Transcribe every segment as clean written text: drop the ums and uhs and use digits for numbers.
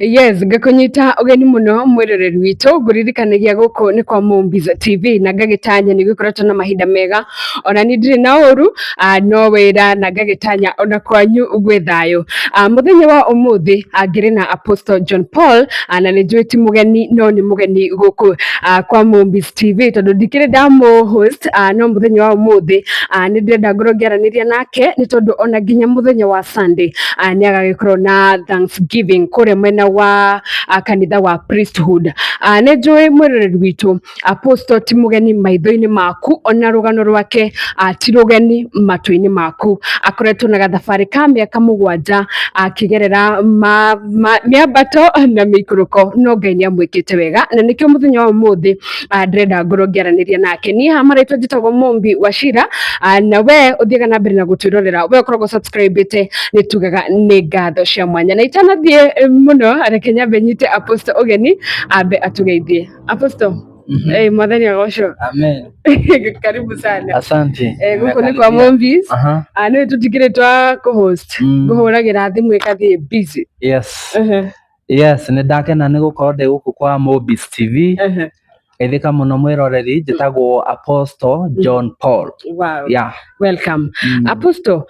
Yes, ngakunyita ũgeni mũno mwĩroreri witũ, ngũririkanagia gũkũ nĩ kwa Mombis TV na ngagĩtanya nĩ gũkoretwo na mahinda mega, ona niĩ ndirĩ na ũru, no wĩra na ngagĩtanya ona kwanyu gwĩ thayũ. Mũthenya wa ũmũthĩ ngĩrĩ na Apostle John Paul, na nĩ njũĩ ti mũgeni no nĩ mũgeni gũkũ kwa Mombis TV tondũ ndikĩrĩ ndamũ host, no mũthenya wa ũmũthĩ nĩ ndĩrenda ngorwo ngĩaranĩria nake nĩ tondũ ona nginya mũthenya wa Sunday nĩ agagĩkorwo na Thanksgiving kũrĩa mwena wa kanitha wa Priesthood. Nĩ njũĩ mwĩroreri witũ Apostle ti mũgeni maitho-inĩ maku, ona rũgano rwake ti rũgeni matũ-inĩ maku. Akoretwo na gathabarĩ ka mĩaka 7 akĩgerera mĩambato na mĩikũrũko, no Ngai nĩ amwĩkĩte wega na nĩkĩo mũthenya wa ũmũthĩ ndĩrenda ngorwo ngĩaranĩria nake. Niĩ haha marĩtwa njĩtagwo Mombi Wachira, na we ũthiaga na mbere na gũtwĩrorera, we ũkoragwo subscribe-ĩte, nĩ tugaga nĩ ngatho cia mwanya. Na itanathiĩ mũno, reke nyambe nyite Apostle ũgeni ambe atũgeithie. Apostle, mwathani agocwo. Amen. Karibu sana. Asante. Gũkũ nĩ kwa Mombis. Nĩ tũtikĩrĩ twa kũ-host, ngũhũragĩra thimũ ĩkathiĩ busy. Yes, nĩ ndakena nĩ gũkorwo ndĩ gũkũ kwa Mombis TV. Geithĩka mũno mwĩroreri, njĩtagwo Apostle John Paul. Welcome. Apostle,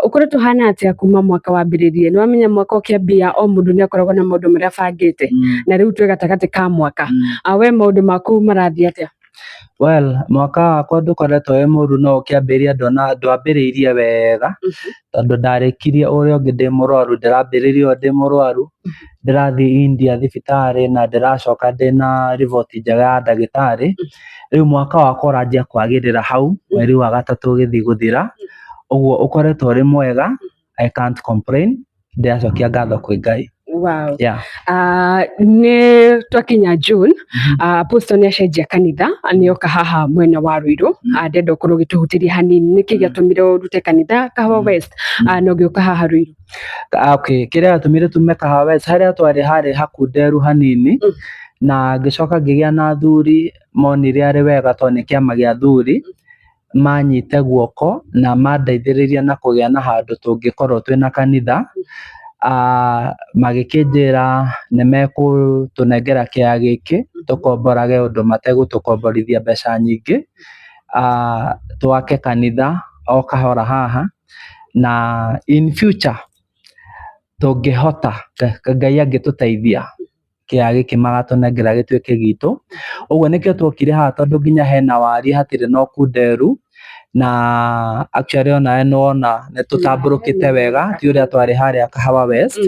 ũkoretwo hana atĩa kuma mwaka wambĩrĩrie? Nĩ wamenya mwaka ũkĩambia o mũndũ nĩ akoragwo na maũndũ marĩa abangĩte. Na rĩu twĩ gatagatĩ ka mwaka. We maũndũ maku marathiĩ atĩa? Well, mwaka wakwa ndũkoretwo wĩ mũru, no ũkĩambĩrĩria ndona ndwambĩrĩirie wega tondũ ndarĩkirie ũrĩa ũngĩ ndĩ mũrwaru, ndĩrambĩrĩirie o ndĩ mũrwaru, ndĩrathiĩ India thibitarĩ na ndĩracoka ndĩna riboti njega ya ndagĩtarĩ. Rĩu mwaka wakwa ũranjia kwagĩrĩra hau mweri wa gatatũ ũgĩthiĩ gũthira, ũguo ũkoretwo ũrĩ mwega, I can't complain, ndĩracokia ngatho kwĩ Ngai. Nĩ twakinya June, Apostle nĩ acenjia kanitha, nĩ oka haha mwena wa Ruiru. Ndĩrenda ũkorwo ũgĩtũhutĩria hanini nĩkĩ gĩatũmire ũrute kanitha Kahawa West na ũgĩũka haha Ruiru? Okay, kĩrĩa gĩatũmire tume Kahawa West, harĩa twarĩ harĩ hakunderu hanini, na ngĩcoka ngĩgĩa na athuri monire arĩ wega tondũ nĩ kĩama gĩa athuri, manyite guoko na mandeithĩrĩria na kũgĩa na handũ tũngĩkorwo twĩna kanitha. Magĩkĩnjĩra nĩ mekũtũnengera kĩaya gĩkĩ tũkomborage ũndũ mategũtũkomborithia mbeca nyingĩ, twake kanitha o kahora haha, na in future tũngĩhota, Ngai angĩtũteithia, kĩaya gĩkĩ magatũnengera gĩtuĩke gitũ. Ũguo nĩkĩo tuokire haha tondũ nginya hena warie hatirĩ na ũkunderu, na actually onawe nĩ wona nĩ tũtambũrũkĩte wega ti ũrĩa twarĩ harĩa Kahawa West.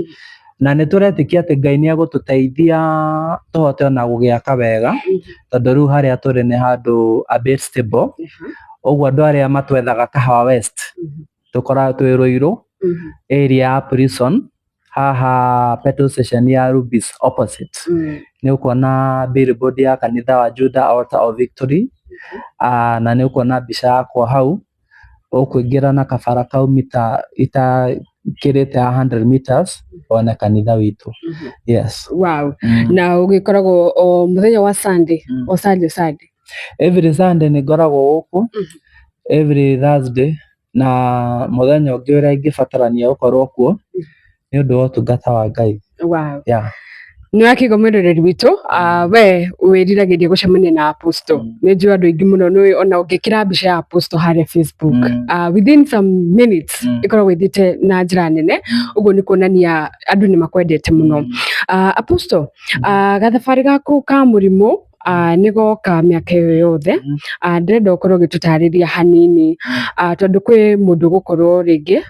Na nĩ tũretĩkia atĩ Ngai nĩ egũtũteithia tũhote ona gũgĩaka wega tondũ rĩu harĩa tũrĩ nĩ handũ a bit stable. Ũguo andũ arĩa matwethaga Kahawa West, tũkoragwo twĩ Ruiru area ya prison, haha petrol station ya Rubis opposite. Nĩ ũkuona billboard ya kanitha wa Judah Altar of Victory, na nĩ ũkuona mbica yakwa hau. Ũkũingĩra na kabara kau mita itakĩrĩte ya 100 meters wone kanitha witũ. Yes. Na ũgĩkoragwo o mũthenya wa Sunday, o Sunday Sunday? Every Sunday nĩ ngoragwo gũkũ, every Thursday na mũthenya ũngĩ ũrĩa ingĩbatarania gũkorwo kuo nĩ ũndũ wa ũtungata wa Ngai. Nĩ wakĩigua mwĩroreri witũ, we wĩriragĩria gũcemania na Apostle. Nĩ njũĩ andũ aingĩ mũno nĩ ona ũngĩkĩra mbica ya Apostle harĩa Facebook, within some minutes ĩkoragwo ĩthiĩte na njĩra nene, ũguo nĩ kuonania andũ nĩ makwendete mũno. Apostle, gathabarĩ gaku ka mũrimũ nĩ goka mĩaka ĩyo yothe, ndĩrenda ũkorwo ũgĩtũtarĩria hanini, tondũ kwĩ mũndũ ũgũkorwo rĩngĩ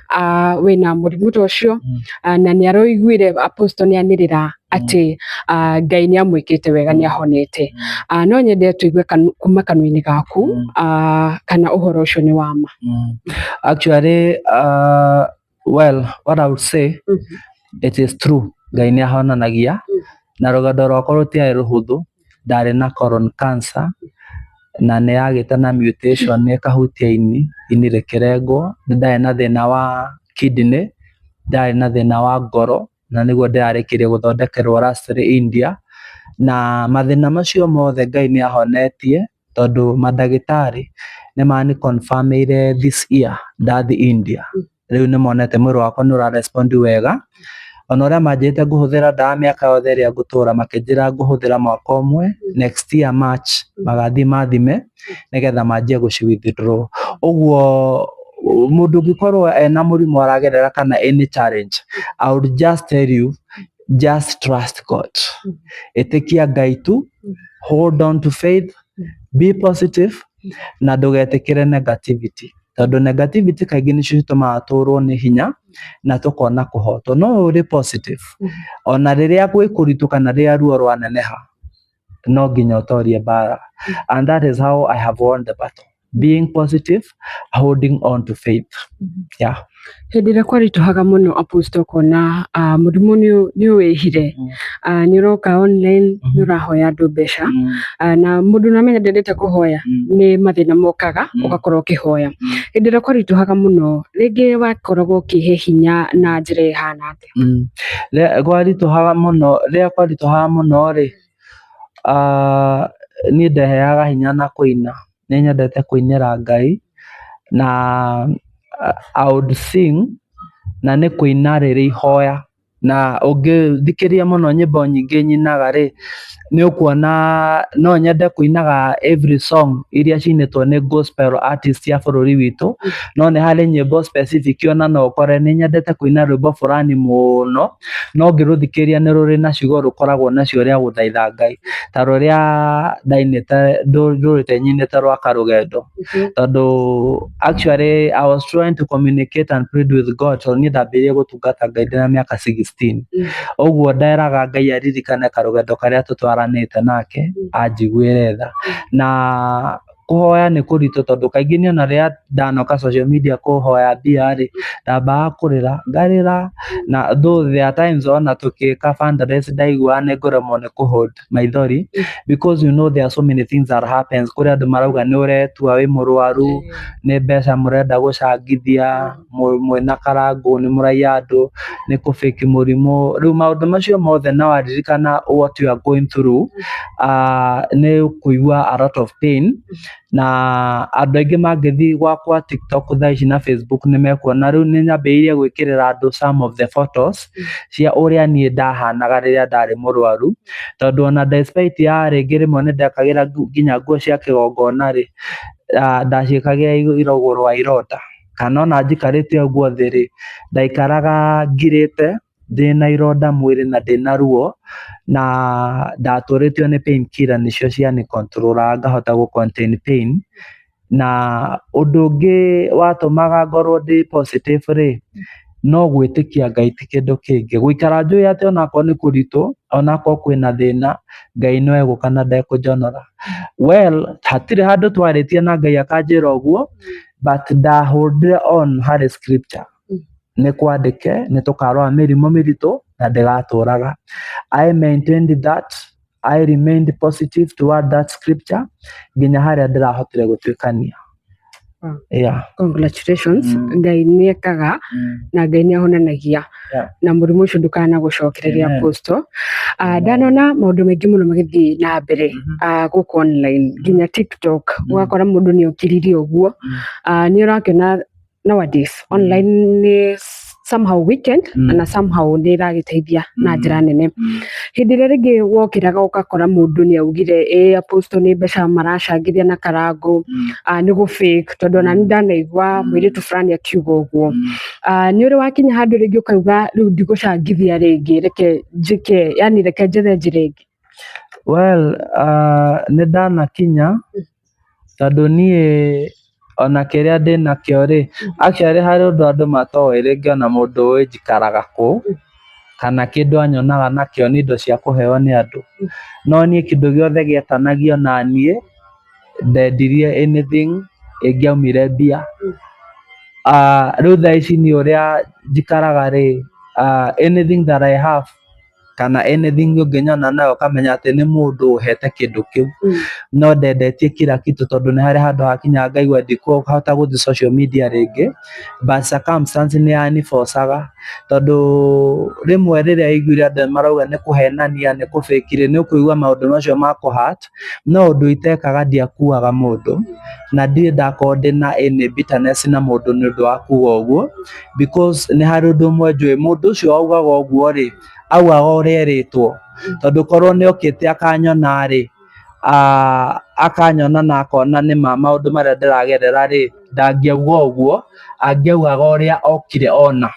wĩna mũrimũ ta ũcio, na nĩ aroiguire Apostle nĩ anĩrĩra atĩ Ngai nĩ amwĩkĩte wega, nĩ ahonete. No nyende tũigue kuma kanua-inĩ gaku kana ũhoro ũcio nĩ wa ma. Actually, well, what I would say, it is true. Ngai nĩ ahonanagia na rũgendo rwakwa rũtiarĩ rũhũthũ. Ndarĩ na colon cancer na nĩ yagĩte na mutation ĩkahutia ini, ini rĩkĩrengwo. Nĩ ndarĩ na thĩna wa kidney, ndarĩ na thĩna wa ngoro na nĩguo ndĩrarĩkirie gũthondekerwo lastly India. Na mathĩna macio mothe Ngai nĩ ahonetie tondũ mandagĩtarĩ nĩ mani confirm-ĩire this year ndathiĩ India. Rĩu nĩ monete mwĩrĩ wakwa nĩ ũra respond wega. Ona ũrĩa manjĩrĩte ngũhũthĩra ndawa mĩaka yothe ĩrĩa ngũtũra, makĩnjĩra ngũhũthĩra mwaka ũmwe, next year March magathiĩ mathime nĩgetha manjie gũci withdraw. Ũguo mũndũ ũngĩkorwo ena mũrimũ aragerera kana any challenge, I would just tell you, just trust God. Ĩtĩkia Ngai tu, hold on to faith, be positive na ndũgetĩkĩre negativity, tondũ negativity kaingĩ nĩcio citũmaga tũrwo nĩ hinya na tũkona kũhotwo. No ũrĩ positive, ona rĩrĩa gwĩ kũritũ kana rĩrĩa ruo rwaneneha, no nginya ũtorie mbara. And that is how I have won the battle, being positive, holding on to faith, yeah. Hĩndĩ ĩrĩa kwaritũhaga mũno, Apostle, ũkona mũrimũ nĩ ũwĩhire, nĩ ũroka online, nĩ ũrahoya andũ mbeca, na mũndũ namenya ndendete kũhoya, nĩ mathĩna mokaga, ũgakorwo ũkĩhoya. Hĩndĩ ĩrĩa kwaritũhaga mũno rĩngĩ, wakoragwo ũkĩhe hinya na njĩra ĩhana atĩa? Rĩrĩa kwaritũhaga mũno, rĩrĩa kwaritũhaga mũno rĩ, niĩ ndeheaga hinya na kũina. Nĩ nyendete kũinĩra Ngai na I would sing, na nĩ kũina rĩrĩ ihoya. Na ũngĩthikĩrĩria mũno nyĩmbo nyingĩ nyinaga rĩ, nĩ ũkuona no nyende kũinaga every song iria cinĩtwo nĩ gospel artist a bũrũri witũ, no nĩ harĩ nyĩmbo specific ona no ũkore nĩ nyendete kũina rwĩmbo fulani mũno, no ngĩrũthikĩrĩria nĩ rũrĩ na ciugo rũkoragwo nacio rĩa gũthaitha Ngai, ta rũrĩa ndainĩte, ndũrĩte nyinĩte rwa Karũgendo, tondũ actually I was trying to communicate and plead with God, tondũ niĩ ndambĩrĩirie gũtungata Ngai ndĩna mĩaka 16. Ũguo nderaga Ngai aririkane karũgendo karĩa tũtwaranĩte nake, anjiguĩre tha. Na kũhoya nĩ kũritũ, tondũ kaingĩ niĩ ona rĩrĩa ndanoka social media kũhoya mbia rĩ, ndambaga kũrĩra, ngarĩra. Na though there are times ona tũgĩka fundraise ndaiguaga nĩ ngũremwo nĩ kũ hold maithori, because you know there are so many things that happens. Kũrĩ andũ marauga nĩ ũretua wĩ mũrwaru, nĩ mbeca mũrenda gũcangithia, mwĩna karangũ, nĩ mũraiya andũ, nĩ kũ fake mũrimũ. Rĩu maũndũ macio mothe na waririkana what you are going through, nĩ ũkũigua a lot of pain. Na andũ aingĩ mangĩthiĩ gwakwa TikTok thaa ici na Facebook, nĩ mekuona rĩu nĩ nyambĩrĩirie gwĩkĩrĩra andũ some of the photos cia ũrĩa niĩ ndahanaga rĩrĩa ndarĩ mũrwaru, tondũ ona despite ya rĩngĩ rĩmwe nĩ ndekagĩra nginya nguo cia kĩgongona rĩ, ndaciĩkagĩra igũrũ wa ironda, kana ona njikarĩte ũguo thĩ rĩ, ndaikaraga ngirĩte ndĩna ironda mwĩrĩ na ndĩna ruo, na ndatũrĩtio nĩ pain killer, nĩcio ciani control ngahota gũ contain pain. Na ũndũ ũngĩ watũmaga ngorwo ndĩ positive rĩ, no gwĩtĩkia Ngai, ti kĩndũ kĩngĩ, gũikara njũĩ atĩ onakorwo nĩ kũritũ, onakorwo kwĩna thĩna, Ngai no egũka na ndekũnjonora. Well, hatirĩ handũ twarĩtie na Ngai akanjĩra ũguo, but ndaholdire on harĩ scripture, nĩ kwandĩke nĩ tũkarwara mĩrimũ mĩritũ na ndĩgatũraga. I maintained that, I remained positive toward that scripture nginya harĩa ndĩrahotire gũtuĩkania. Yeah. Congratulations. Ngai nĩ ekaga na Ngai nĩ ahonanagia, na mũrimũ ũcio ndũkanagũcokereria. Amen. Apostle, ndanona maũndũ maingĩ mũno magĩthiĩ na mbere gũkũ online, nginya TikTok, ũgakora mũndũ nĩ okiririe ũguo. Nĩ ũrakĩona nowadays online nĩ somehow weekend na somehow nĩ ĩragĩteithia na njĩra nene. Hĩndĩ ĩrĩa rĩngĩ wokĩraga ũgakora mũndũ nĩ augire ĩ Apostle nĩ mbeca maracangithia na karangũ, nĩ gũ fake, tondũ ona nĩ ndanaigua mũirĩtu fulani akiuga ũguo, nĩ ũrĩ wakinya handũ rĩngĩ ũkauga rĩu ndigũcangithia rĩngĩ, reke njĩke, yani reke njethe njĩra ĩngĩ? Well, nĩ ndanakinya, tondũ niĩ ona kĩrĩa ndĩnakĩo rĩ, actually harĩ ũndũ andũ matoĩ, rĩngĩ ona mũndũ ũĩ njikaraga kũ kana kĩndũ anyonaga nakĩo nĩ indo cia kũheo nĩ andũ, no niĩ kĩndũ gĩothe gĩetanagio na niĩ ndendirie anything ĩngĩaumire mbia. Rĩu thaa ici niĩ ũrĩa njikaraga rĩ, anything that I have Kana anything ũngĩnyona nayo ũkamenya atĩ nĩ mũndũ ũhete kĩndũ kĩu. No ndendetie kila kitu tondũ nĩ harĩ handũ hakinya ngaigua ndikũhota gũthiĩ social media rĩngĩ, but circumstance nĩ yanibocaga, tondũ rĩmwe rĩrĩa aiguire andũ marauga nĩ kũhenania, nĩ kũ fake rĩ, nĩ ũkũigua maũndũ macio ma kũ hurt. No ũndũ itekaga, ndiakuaga mũndũ na ndirĩ ndakorwo ndĩna any bitterness na mũndũ nĩ ũndũ wa kuga ũguo, because nĩ harĩ ũndũ ũmwe njũĩ, mũndũ ũcio waugaga ũguo rĩ, augaga ũrĩa erĩtwo, tondũ korwo nĩ okĩte akanyona rĩ, akanyona na akona nĩma maũndũ marĩa ndĩragerera rĩ, ndangĩauga ũguo, angĩaugaga ũrĩa okire ona.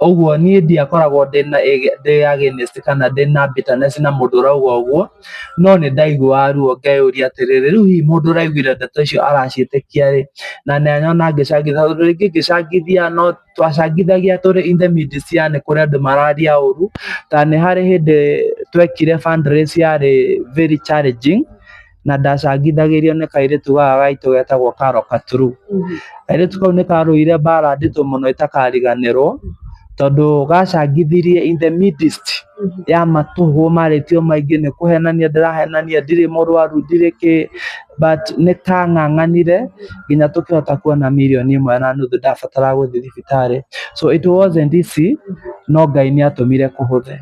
Ũguo niĩ ndiakoragwo ndĩna ndĩ against kana ndĩna bitterness na mũndũ ũrauga ũguo, no nĩ ndaiguaga ruo ngeyũria atĩrĩrĩ, rĩu hihi mũndũ ũraiguire ndeto icio araciĩtĩkia rĩ, na nĩ anyona ngĩcangithia, tondũ rĩngĩ ngĩcangithia no twacangithagia tũrĩ in the midst ya nĩ kũrĩ andũ mararia ũru, ta nĩ harĩ hĩndĩ twekire fundraise yarĩ very challenging, na ndacangithagĩrio nĩ kairĩtu gaka gaitũ getagwo Karo Katuru. Kairĩtu kau nĩ karũire mbara nditũ mũno itakariganĩrwo, tondũ gacangithirie in the midst ya matũhũ marĩtio maingĩ, nĩ kũhenania ndĩrahenania, ndirĩ mũrwaru, ndirĩ kĩ, but nĩ kang'ang'anire nginya tũkĩhota kuona 1.5 mirioni ndabataraga gũthiĩ thibitarĩ. So it wasn't easy, no Ngai nĩ atũmire kũhũthe,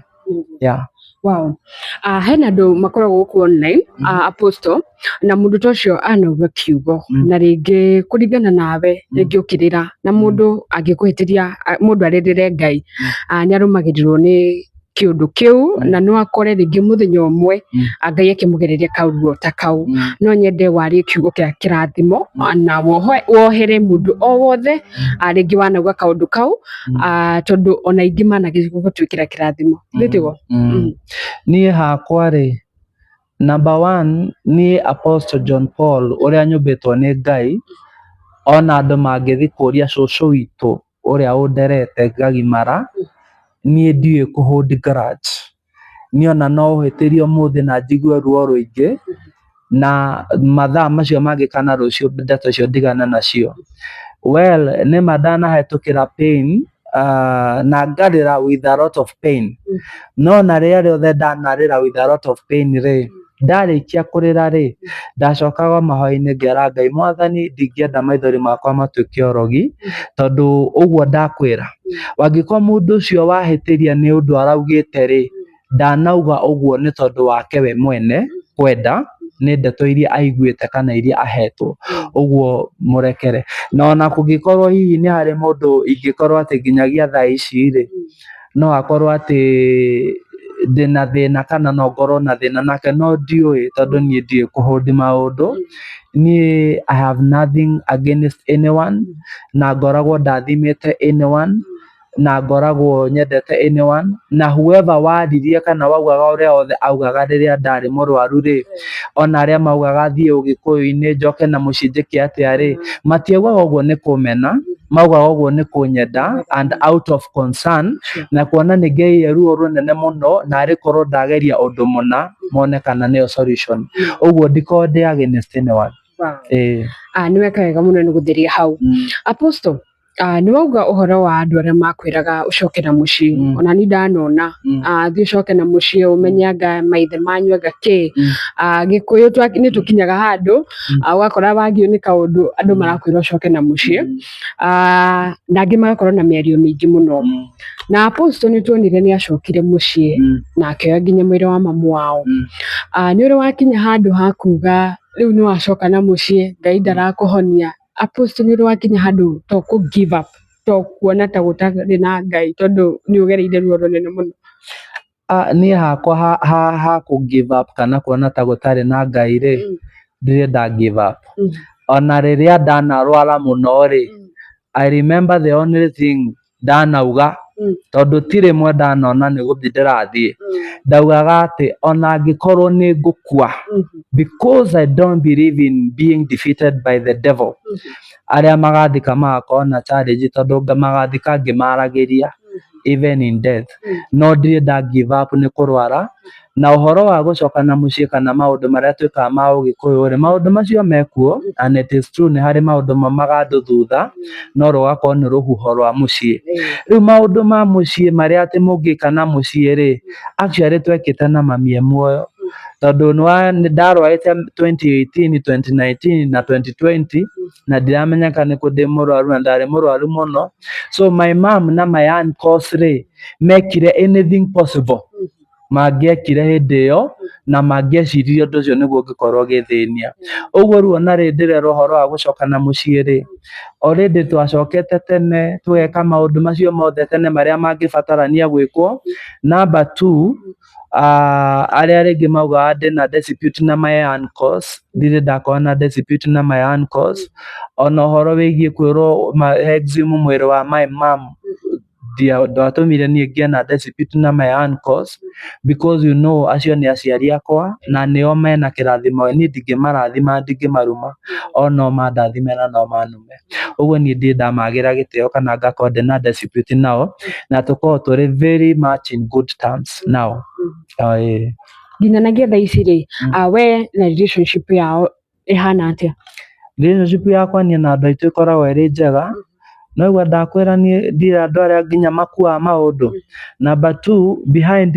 yeah. Wow. Hena andũ makoragwo gũkũ online, Apostle, na mũndũ ta ũcio anauga kiugo na rĩngĩ kũringana nawe, rĩngĩ ũkĩrĩra na mũndũ angĩkũhĩtĩria, mũndũ arĩrĩre Ngai, nĩ arũmagĩrĩrwo nĩ kĩũndũ kĩu, na no akore rĩngĩ mũthenya ũmwe Ngai akĩmũgereria karuo ta kau. No nyende warie kiugo kĩa kĩrathimo na wohere mũndũ o wothe rĩngĩ wanauga kaũndũ kau, tondũ ona aingĩ managĩgũtuĩkĩra kĩrathimo nĩtiguo? Niĩ hakwa rĩ, number one, niĩ Apostle John Paul ũrĩa nyũmbĩtwo nĩ Ngai, ona andũ mangĩthiĩ kũria cũcũ witũ ũrĩa ũnderete ngagimara, niĩ ndiũĩ kũ hold grudge. Niĩ ona no ũhĩtĩrie ũmũthĩ na njigue ruo rũingĩ, na mathaa macio mangĩ kana rũciũ ndeto icio ndigane nacio. Well, nĩma ndanahetũkĩra pain, na ngarĩra with a lot of pain, no na rĩrĩa rĩothe ndanarĩra with a lot of pain rĩ, ndarĩkia kũrĩra rĩ, ndacokaga mahoya-inĩ ngera Ngai, Mwathani, ndingĩenda maithori makwa matuĩke ũrogi, tondũ ũguo ndakwĩra, wangĩkorwo mũndũ ũcio wahĩtĩria nĩ ũndũ araugĩte rĩ, ndanauga ũguo nĩ tondũ wake we mwene kwenda, nĩ ndeto iria aiguĩte kana iria ahetwo, ũguo mũrekere. Na ona kũngĩkorwo hihi nĩ harĩ mũndũ ingĩkorwo atĩ nginyagia thaa ici rĩ, no akorwo atĩ ndĩna thĩna kana no ngorwo na thĩna nake, no ndiũĩ, tondũ niĩ ndiũĩ kũ hold maũndũ. Niĩ I have nothing against anyone, na ngoragwo ndathimĩte anyone, na ngoragwo nyendete anyone, na whoever waririe kana waugaga ũrĩa wothe augaga rĩrĩa ndarĩ mũrwaru rĩ, ona arĩa maugaga thiĩ ũgĩkũyũ-inĩ njoke na mũciĩ njĩke atĩa rĩ, matiaugaga ũguo nĩ kũmena, maugaga ũguo nĩ kũnyenda and out of concern, na kuona nĩ ngeire ruo rũnene mũno, na arĩ korwo ndageria ũndũ mũna mone kana nĩyo solution. Ũguo ndikoragwo ndĩ against anyone. Ĩĩ. Nĩ weka wega mũno nĩ gũtheria hau. Apostle, nĩ wauga ũhoro wa andũ arĩa makwĩraga ũcoke na mũciĩ. Ona ni ndanona, thiĩ ũcoke na mũciĩ ũmenye anga maithe manyu anga kĩ. Gĩkũyũ nĩ tũkinyaga handũ, ũgakora wagio nĩ kaũndũ, andũ marakwĩra ũcoke na mũciĩ. Na angĩ magakorwo na mĩario mĩingĩ mũno. Na Apostle nĩ tuonire nĩ acokire mũciĩ na akĩoya nginya mwĩrĩ wa mamu wao. Nĩ ũrĩ wakinya handũ ha kuga rĩu nĩ wacoka na mũciĩ, Ngai ndarakũhonia? Apostle, nĩ ũrĩ wakinya handũ to kũ give up, to kuona ta gũtarĩ na Ngai, tondũ nĩ ũgereire ruo rũnene mũno? Niĩ hakwa ha kũ give up kana kuona ta gũtarĩ na Ngai rĩ, ndirĩ nda give up. Ona rĩrĩa ndanarwara mũno rĩ, I remember the only thing ndanauga, tondũ ti rĩmwe ndanona nĩ gũthiĩ ndĩrathiĩ, ndaugaga atĩ ona angĩkorwo nĩ ngũkua, because I don't believe in being defeated by the devil, arĩa magathika magakorwo na challenge, tondũ magathika ngĩmaragĩria. Even in death no ndirĩ nda give up nĩ kũrwara. Na ũhoro wa gũcoka na mũciĩ kana maũndũ marĩa twĩkaga ma ũgĩkũyũ rĩ, maũndũ macio mekuo, and it is true nĩ harĩ maũndũ maumaga andũ thutha, no rũgakorwo nĩ rũhuho rwa mũciĩ. Rĩu maũndũ ma mũciĩ marĩa atĩ mũngĩka na mũciĩ rĩ, actually twekĩte na mami e muoyo, tondũ nĩ ndarwarĩte 2018, 2019 na 2020 na ndiramenyeka nĩkũ ndĩ mũrwaru, na ndarĩ mũrwaru mũno. So my mom na my uncles rĩ, mekire anything possible mangĩekire hĩndĩ ĩyo na mangĩeciririe ũndũ ũcio nĩguo ũngĩkorwo ũgĩthĩnia ũguo. Rĩu ona rĩ ndĩrerwo ũhoro wa gũcoka na mũciĩ rĩ, already twacokete tene, tũgeka maũndũ macio mothe tene marĩa mangĩbatarania gwĩkwo. Number two, arĩa rĩngĩ maugaga ndĩna dispute na my uncles, ndirĩ ndakorwo na dispute na my uncles. Ona ũhoro wĩgiĩ kwĩrwo exhume mwĩrĩ wa my mom ndwatũmire niĩ ngĩe na dispute na my uncles, because you know acio nĩ aciari akwa na nĩo mena kĩrathimo. Niĩ ndingĩmarathima, ndingĩmaruma, o no mandathime na no manume. Ũguo niĩ ndirĩ ndamagĩra gĩtĩo kana ngakorwo ndĩna dispute nao, na tũkoragwo tũrĩ very much in good terms now. Ĩĩ. Nginyanagia thaa ici rĩ, we na relationship yao ĩhana atĩa? Relationship yakwa niĩ na andũ aitũ ĩkoragwo ĩrĩ njega. No igua ndakwĩra niĩ ndirĩ andũ arĩa nginya makuaga maũndũ. Number two, behind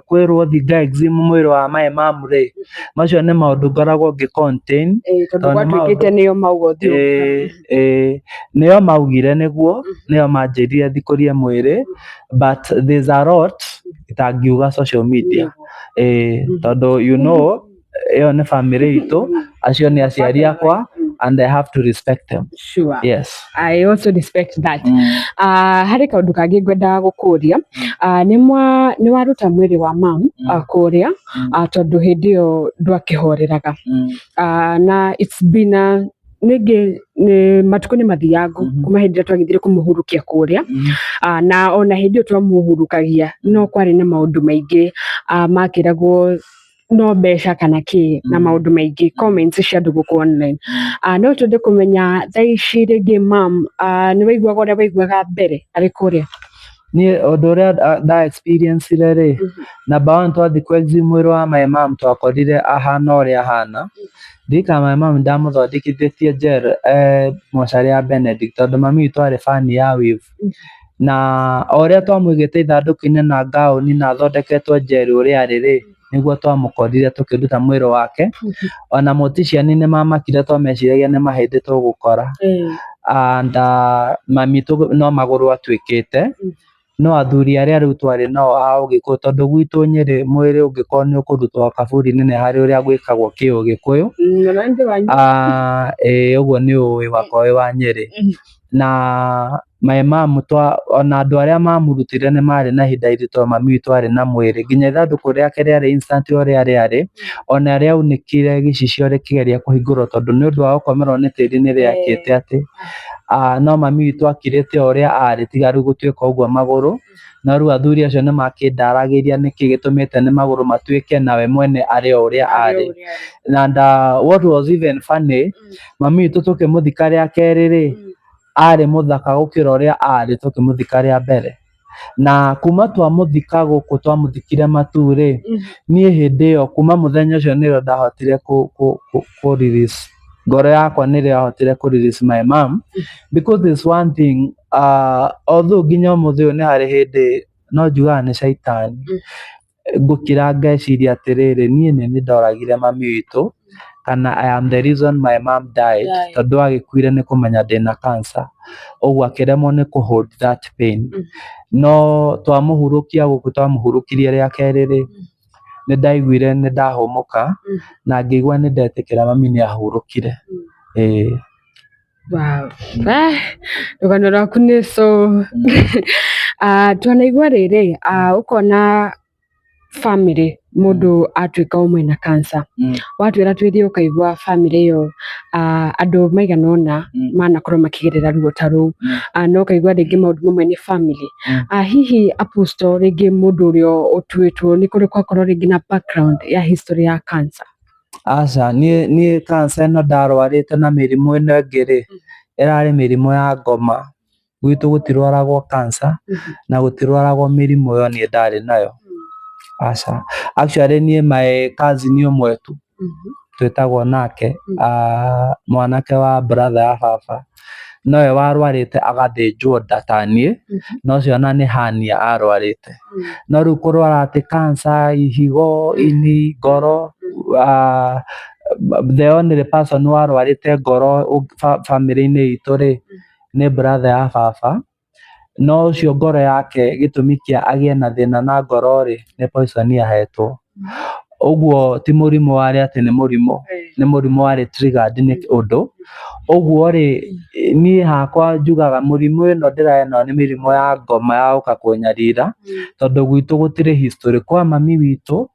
kwĩrwo thiĩ nga exhume mwĩrĩ wa my mom rĩ, macio nĩ maũndũ ngoragwo ngĩ contain. Tondũ Tondũ nĩ gwatuĩkĩte nĩo mauga ũthiĩ. Ĩĩ, nĩo maugire, nĩguo nĩo manjĩrire thikũrie mwĩrĩ, but there's a lot itangiuga social media, ĩĩ, tondũ you know ĩyo nĩ family itũ, acio nĩ aciari akwa and I have to respect them. Yes. I also respect that. Harĩ kaũndũ kangĩ ngwendaga gũkũria. Nĩ waruta mwĩrĩ wa mam kũrĩa, tondũ hĩndĩ ĩyo ndwakĩhoreraga. Na it's been a ningĩ nĩ matukũ nĩ mathiangu kuma hĩndĩ ĩrĩa twagĩthire kũmũhurukia kũrĩa. Na ona hĩndĩ ĩyo twamũhurukagia no kwarĩ na maũndũ maingĩ makĩragwo no mbeca kana kĩ na maũndũ maingĩ, comments cia andũ gũkũ online. No twende kũmenya thaa ici rĩngĩ mam, nĩ waiguaga ũrĩa waiguaga mbere arĩ kũrĩa? Niĩ ũndũ ũrĩa nda experience rĩ, number one, twathiĩ kũ exhume mwĩrĩ wa my mom twakorire ahana ũrĩa ahana. Ndirikana my mom ndamũthondekithĩtie gel mocarĩ ya Benedict, tondũ mami witũ arĩ fan ya Wave, na o ũrĩa twamũigĩte ithandũkũ-inĩ na ngaũni na athondeketwo gel ũrĩa arĩ rĩ, nĩguo twamũkorire tũkĩruta mwĩrĩ wake. Ona mortician nĩ mamakire tondũ meciragia nĩ mahĩndĩ tũgũkora, and mami no magũrũ atuĩkĩte. No athuri arĩa rĩu twarĩ nao a ũgĩkũyũ, tondũ gwitũ Nyĩrĩ mwĩrĩ ũngĩkorwo nĩ ũkũrutwo kaburi-inĩ nĩ harĩ ũrĩa gwĩkagwo kĩũgĩkũyũ. Ĩĩ, ũguo nĩ ũĩ wakwa wĩ wa Nyĩrĩ. Na my mom ona andũ arĩa mamũrutire nĩ marĩ na ihinda iritũ. Mami witũ arĩ na mwĩrĩ nginya ithandũkũ rĩake rĩarĩ instant ũrĩa rĩarĩ, ona rĩaunĩkire gĩcicio rĩkĩgeria kũhingũrwo, tondũ nĩ ũndũ wa gũkomerwo nĩ tĩri nĩ rĩakĩte atĩ, no mami witũ akirĩte o ũrĩa arĩ tiga rĩu gũtuĩka ũguo magũrũ. No rĩu athuri acio nĩ makĩndaragĩria nĩkĩ gĩtũmĩte nĩ magũrũ matuĩke nawe mwene arĩ o ũrĩa arĩ. And what was even funny, mami witũ tũkĩmũthika rĩa kerĩ rĩ, arĩ mũthaka gũkĩra ũrĩa arĩ tũkĩmũthika rĩa mbere. Na kuma twamũthika gũkũ, twamũthikire Matuu rĩ, niĩ hĩndĩ ĩyo kuma mũthenya ũcio nĩrĩo ndahotire kũ release ngoro yakwa, nĩrĩo yahotire kũ release my mom, because there's one thing, although nginya ũmũthĩ ũyũ nĩ harĩ hĩndĩ no njugaga nĩ caitani, ngũkira ngeciria atĩrĩrĩ, niĩ nĩ niĩ ndoragire mami witũ, kana I am the reason my mom died, tondũ agĩkuire nĩ kũmenya ndĩna cancer, ũguo akĩremwo nĩ kũ hold that pain. No twamũhurũkia gũkũ, twamũhurũkirie rĩa kerĩ rĩ, nĩ ndaiguire nĩ ndahũmũka na ngĩigua nĩ ndetĩkĩra mami nĩ ahurũkire, ĩĩ. Wow. Rũgano rwaku nĩ so twanaigua rĩrĩ, ũkona family mũndũ atuĩka ũmwe na cancer, watwĩra twĩthiĩ ũkaigua family ĩyo andũ maigana ũna manakorwo makĩgerera ruo ta rũu, na ũkaigua rĩngĩ maũndũ mamwe nĩ family. Hihi Apostle, rĩngĩ mũndũ ũrĩa ũtuĩtwo nĩ kũrĩ kwakorwo rĩngĩ na background ya history ya cancer? Aca, niĩ cancer ĩno ndarwarĩte na mĩrimũ ĩno ĩngĩ rĩ, ĩrarĩ mĩrimũ ya ngoma. Gwitũ gũtirwaragwo cancer na gũtirwaragwo mĩrimũ ĩyo niĩ ndarĩ nayo. Aca. Actually niĩ my cousin ũmwe tu twĩtagwo nake, mwanake wa brother ya baba, nowe warwarĩte agathĩnjwo nda ta niĩ, na ũcio ona nĩ hernia arwarĩte. No rĩu kũrwara atĩ cancer, ihigo, ini, ngoro, the only person warwarĩte ngoro bamĩrĩ-inĩ itũ rĩ, nĩ brother ya baba. No ũcio ngoro yake gĩtũmi kĩa agĩe na thĩna na ngoro rĩ, nĩ poison ahetwo. Ũguo ti mũrimũ warĩ atĩ nĩ mũrimũ, nĩ mũrimũ warĩ triggered nĩ ũndũ. Ũguo rĩ, niĩ hakwa njugaga mũrimũ ĩno ndĩrarĩ nayo nĩ mĩrimũ ya ngoma ya gũka kũnyarira, tondũ gwitũ gũtirĩ history. Kwa mami witũ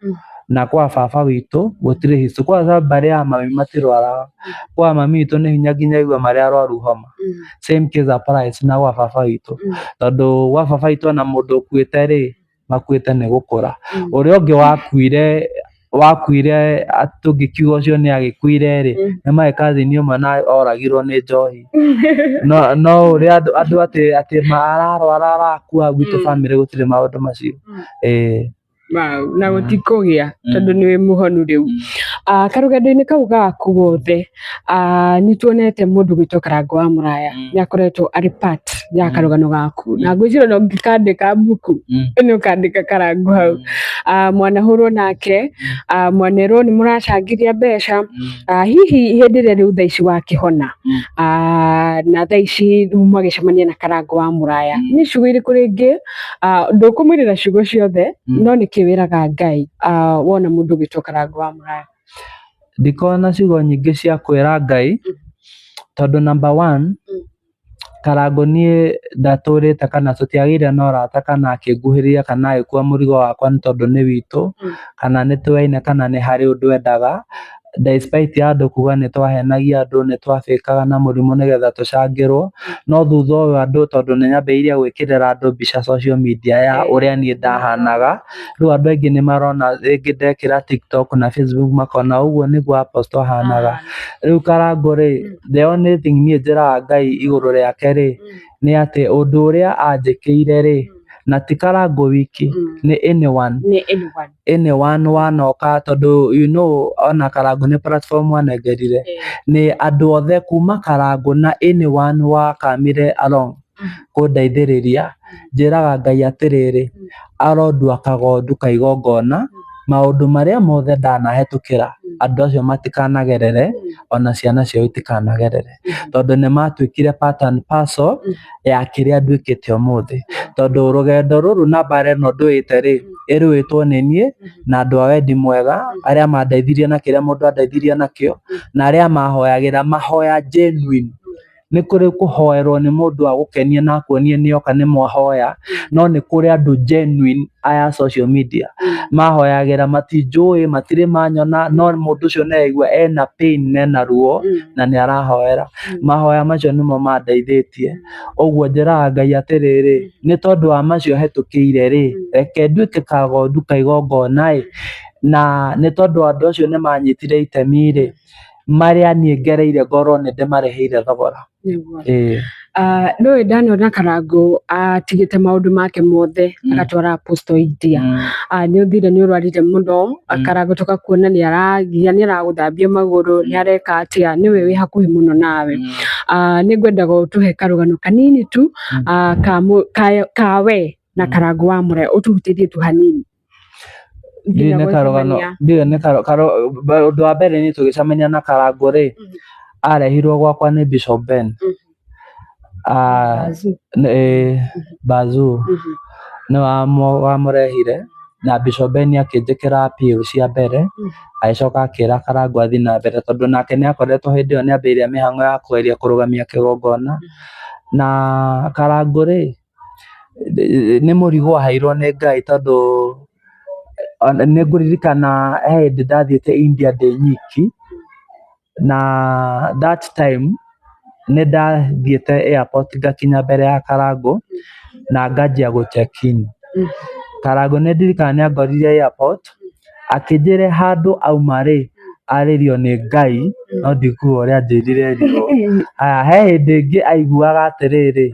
na kwa baba witũ gũtirĩ history. Kwanza mbarĩ ya mami matirwaraga. Kwa mami witũ nĩ hinya nginya aigue marĩ arwaru homa. Same case applies na gwa baba witũ. Tondũ gwa baba witũ ona mũndũ ũkuĩte rĩ, makuĩte nĩ gũkũra. Ũrĩa ũngĩ wakuire tũngĩkiuga ũcio nĩ agĩkuire rĩ, nĩ my cousin ũmwe na oragirwo nĩ njohi. No ũrĩa andũ atĩ mararwara arakua, gwitũ bamĩrĩ gũtirĩ maũndũ macio. Ĩĩ. Wow, na gũtikũgĩa tondũ nĩ wĩ mũhonu rĩu. Karũgendo-inĩ kau gaku gothe, nĩ tuonete mũndũ gwĩtwo Karangũ wa Mũraya nĩ akoretwo arĩ part ya karũgano gaku, na ngwĩciria ona ũngĩkandĩka mbuku nĩ ũkandĩka Karangũ hau. Mwanahũrwo nake, mwanerwo nĩ mũracangithia mbeca, hihi hĩndĩ ĩrĩa rĩu thaa ici wakĩhona, na thaa ici rĩu mwagĩcemania na Karangũ wa Mũraya, nĩ ciugo irĩkũ rĩngĩ, ndũkũmwĩrĩra ciugo ciothe, no nĩkĩ wĩraga Ngai wona mũndũ ũgĩtwo Karangũ wa Mũraya? Ndikoragwo na ciugo nyingĩ cia kwĩra Ngai, tondũ number one, Karangũ niĩ ndatũrĩte kana tũtiagĩire na ũrata kana akĩnguhĩrĩria kana agĩkua mũrigo wakwa nĩ tondũ nĩ witũ, kana nĩ tũyaine kana nĩ harĩ ũndũ endaga. Despite ya andũ kuga nĩ twahenagia andũ, nĩ twabĩkaga na mũrimũ nĩgetha tũcangĩrwo, no thutha ũyũ andũ tondũ nĩ nyambĩrĩirie gwĩkĩrĩra andũ mbica social media ya ũrĩa niĩ ndahanaga, rĩu andũ aingĩ nĩ marona rĩngĩ ndekĩra TikTok na Facebook makona ũguo nĩguo Apostle ahanaga. Rĩu Karangũ rĩ, the only thing niĩ njĩraga Ngai igũrũ rĩake rĩ, nĩ atĩ ũndũ ũrĩa anjĩkĩire rĩ, na ti Karangũ wiki, nĩ anyone, Nĩ anyone. Anyone wanoka, tondũ you know ona Karangũ nĩ platform anengerire, nĩ andũ othe kuma Karangũ na anyone wakamire along kũndeithĩrĩria, njĩraga Ngai atĩrĩrĩ, arondua kagondu ka igongona, maũndũ marĩa mothe ndanahetũkĩra, andũ acio matikanagerere, ona ciana ciao itikanagerere, tondũ nĩ matuĩkire part and parcel ya kĩrĩa nduĩkĩte ũmũthĩ. Tondũ rũgendo rũrũ na mbara ĩno ndũĩte rĩ, ĩrũĩtwo nĩ niĩ na andũ a wendi mwega arĩa mandeithirie na kĩrĩa mũndũ andeithirie nakĩo, na arĩa mahoyagĩra mahoya genuine. Nĩ kũrĩ kũhoerwo nĩ mũndũ agũkenie na akuonie nĩ oka nĩ mwahoya, no nĩ kũrĩ andũ genuine aya social media mahoyagĩra, matinjũĩ, matirĩ manyona, no mũndũ ũcio nĩ araigua ena pain na ena ruo na nĩ arahoera. Mahoya macio nĩmo mandeithĩtie. Ũguo njĩraga Ngai atĩrĩrĩ, nĩ tondũ wa macio hetũkĩire rĩ, reke nduĩke kagondu ka igongona ĩ, na nĩ tondũ andũ acio nĩ manyitire itemi rĩ, marĩa niĩ ngereire ngorwo nĩ ndĩmarĩhĩire thogora. Nĩguo. Ĩĩ. Nĩũĩ ndanona Karangũ atigĩte maũndũ make mothe agatwara Apostle India. Nĩ ũthire nĩ ũrwarire mũno, Karangũ tũgakuona nĩ aragia, nĩ aragũthambia magũrũ, nĩ areka atĩa, nĩwe wĩ hakuhĩ mũno nawe. Nĩ ngwendaga ũtũhe karũgano kanini tu ka we na Karangũ wa Mũraya, ũtũhutĩrie tu hanini. Ndiũĩ Nginya nĩ karũgano gwĩcemania. Ndiũĩ nĩ ũndũ wa mbere niĩ tũgĩcemania na Karangũ rĩ, arehirwo gwakwa nĩ Bishop Ben. Bazu. Bazu nĩ wamũrehire na Bishop Ben akĩnjĩkĩra appeal cia mbere, agĩcoka akĩra Karangũ athiĩ na mbere tondũ nake nĩ akoretwo hĩndĩ ĩyo nĩ ambĩrĩria mĩhang'o ya kũgeria kũrũgamia kĩgongona. Na Karangũ rĩ, nĩ mũrigo aheirwo nĩ Ngai tondũ nĩ ngũririkana he hĩndĩ ndathiĩte India ndĩ nyiki, na that time nĩ ndathiĩte airport ngakinya mbere ya Karangũ na nganjia gũ check in. Karangũ nĩ ndirikanaga nĩ angorire airport akĩnjĩra handũ auma rĩ, arĩrio nĩ Ngai, no ndikuga ũrĩa anjĩrire erirwo. Haya, he hĩndĩ ĩngĩ aiguaga atĩrĩrĩ,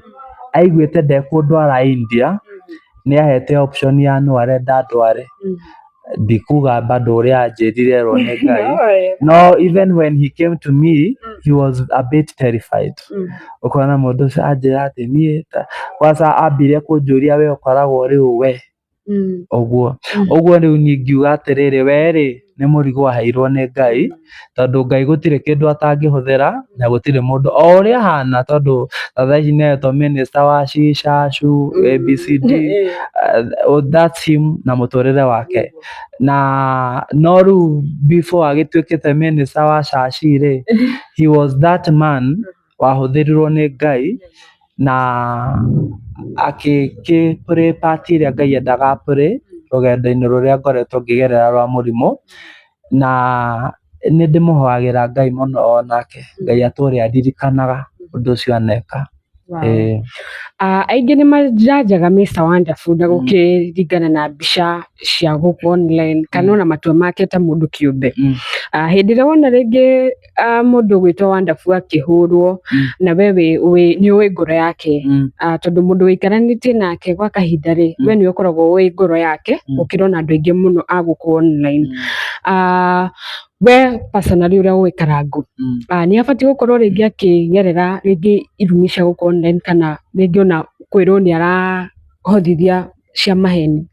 Aiguĩte ndekũndwara India, nĩ ahete option ya no arenda ndware. Ndikuga bado ũrĩa anjĩrire erwo nĩ Ngai, no even when he came to me, he was a bit terrified. Ũkona mũndũ ũcio anjĩra atĩ niĩ kwanza ambire kũnjũria, "We ũkoragwo rĩu we ũguo ũguo?" Rĩu niĩ ngiuga atĩrĩrĩ, we rĩ, nĩ mũrigo aheirwo nĩ Ngai, tondũ Ngai gũtirĩ kĩndũ atangĩhũthĩra na gũtirĩ mũndũ o ũrĩa ahana, tondũ thaa ici nĩ minister wa shisha shu ABCD. That's him na mũtũrĩre wake. Na no rĩu before agĩtuĩkĩte minister wa caci rĩ, he was that man wahũthĩrirwo nĩ Ngai na akĩ play part ĩrĩa Ngai endaga play rũgendo-inĩ rũrĩa ngoretwo ngĩgerera rwa mũrimũ. Na nĩ ndĩmũhoyagĩra Ngai mũno onake, Ngai atũre aririkanaga ũndũ ũcio aneka. Ĩĩ. Aingĩ nĩ manjanjaga Mr Wonderful na gũkĩringana na mbica cia gũkũ online kana ona matua make ta mũndũ kĩũmbe. Hĩndĩ ĩrĩa wona rĩngĩ mũndũ ũgwĩtwo Wonderful akĩhũrwo na we nĩ ũĩ ngoro yake, tondũ mũndũ wĩikaranĩtie nake gwa kahinda rĩ, we nĩwe ũkoragwo ũĩ ngoro yake gũkĩra ona andũ aingĩ mũno a gũkũ online. We personally ũrĩa ũĩ Karangũ, nĩ abatiĩ gũkorwo rĩngĩ akĩgerera rĩngĩ irumi cia gũkũ online kana rĩngĩ ona kwĩrwo nĩ arahothithia cia maheni?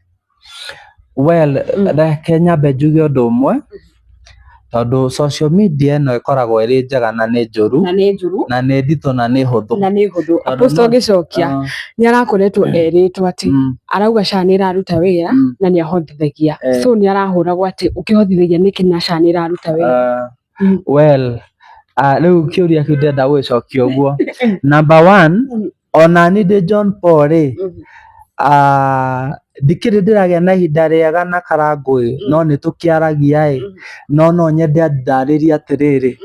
Well, reke nyambe njuge ũndũ ũmwe, tondũ social media ĩno ĩkoragwo ĩrĩ njega na nĩ njũru. Na nĩ njũru. Na nĩ nditũ na nĩ hũthũ. Na nĩ hũthũ. Tondũ Apostle ngĩcokia, nĩ arakoretwo erĩtwo atĩ arauga SHA nĩ ĩraruta wĩra na nĩ ahotithagia, so nĩ arahũragwo atĩ ũkĩhotithagia nĩkĩ na SHA nĩ ĩraruta wĩra? Well, rĩu kĩũria kĩu ndĩrenda gũgĩcokia ũguo. Number one, ona niĩ ndĩ John Paul rĩ, ndikĩrĩ ndĩragĩa na ihinda rĩega na Karangũ ĩ, no nĩ tũkĩaragia ĩ, no no nyende andarĩrie atĩrĩrĩ,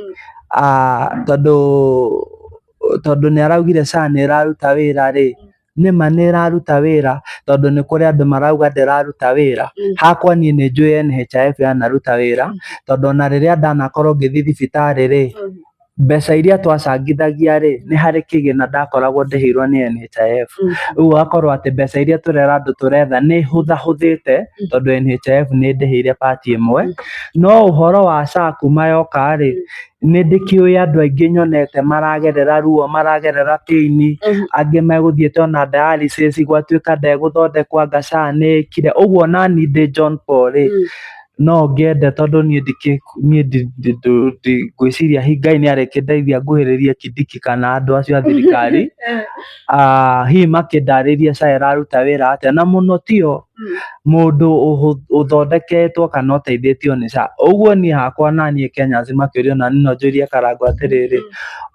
tondũ nĩ araugire SHA nĩ ĩraruta wĩra rĩ, nĩma nĩ ĩraruta wĩra? Tondũ nĩ kũrĩ andũ marauga ndĩraruta wĩra. Hakwa niĩ nĩ njũĩ NHIF yanaruta wĩra, tondũ ona rĩrĩa ndanakorwo ngĩthiĩ thibitarĩ rĩ, mbeca iria twacangithagia rĩ, nĩ harĩ kĩgĩna ndakoragwo ndĩhĩirwo nĩ NHIF. Rĩu ũgakorwo atĩ mbeca iria tũrera andũ tũretha nĩ hũthahũthĩte, tondũ NHIF nĩ ndĩhĩire part ĩmwe. No ũhoro wa SHA kuma yoka rĩ, nĩ ndĩkĩũĩ andũ aingĩ nyonete maragerera ruo, maragerera pain, angĩ megũthiĩte ona dialysis, gwatuĩka ndegũthondekwo, anga SHA nĩ ĩkire ũguo. Ona niĩ ndĩ John Paul rĩ, no ngĩende, tondũ niĩ ndikĩ niĩ ngwĩciria hihi Ngai nĩ arĩkĩndeithia nguhĩrĩrie Kindiki kana andũ acio a thirikari, hihi makĩndarĩrie SHA ĩraruta wĩra atĩa, na mũno tio mũndũ ũthondeketwo kana ũteithĩtio nĩ SHA. Ũguo niĩ hakwa na niĩ Kenyans makĩũria, ona niĩ no njũrie Karangũ atĩrĩrĩ,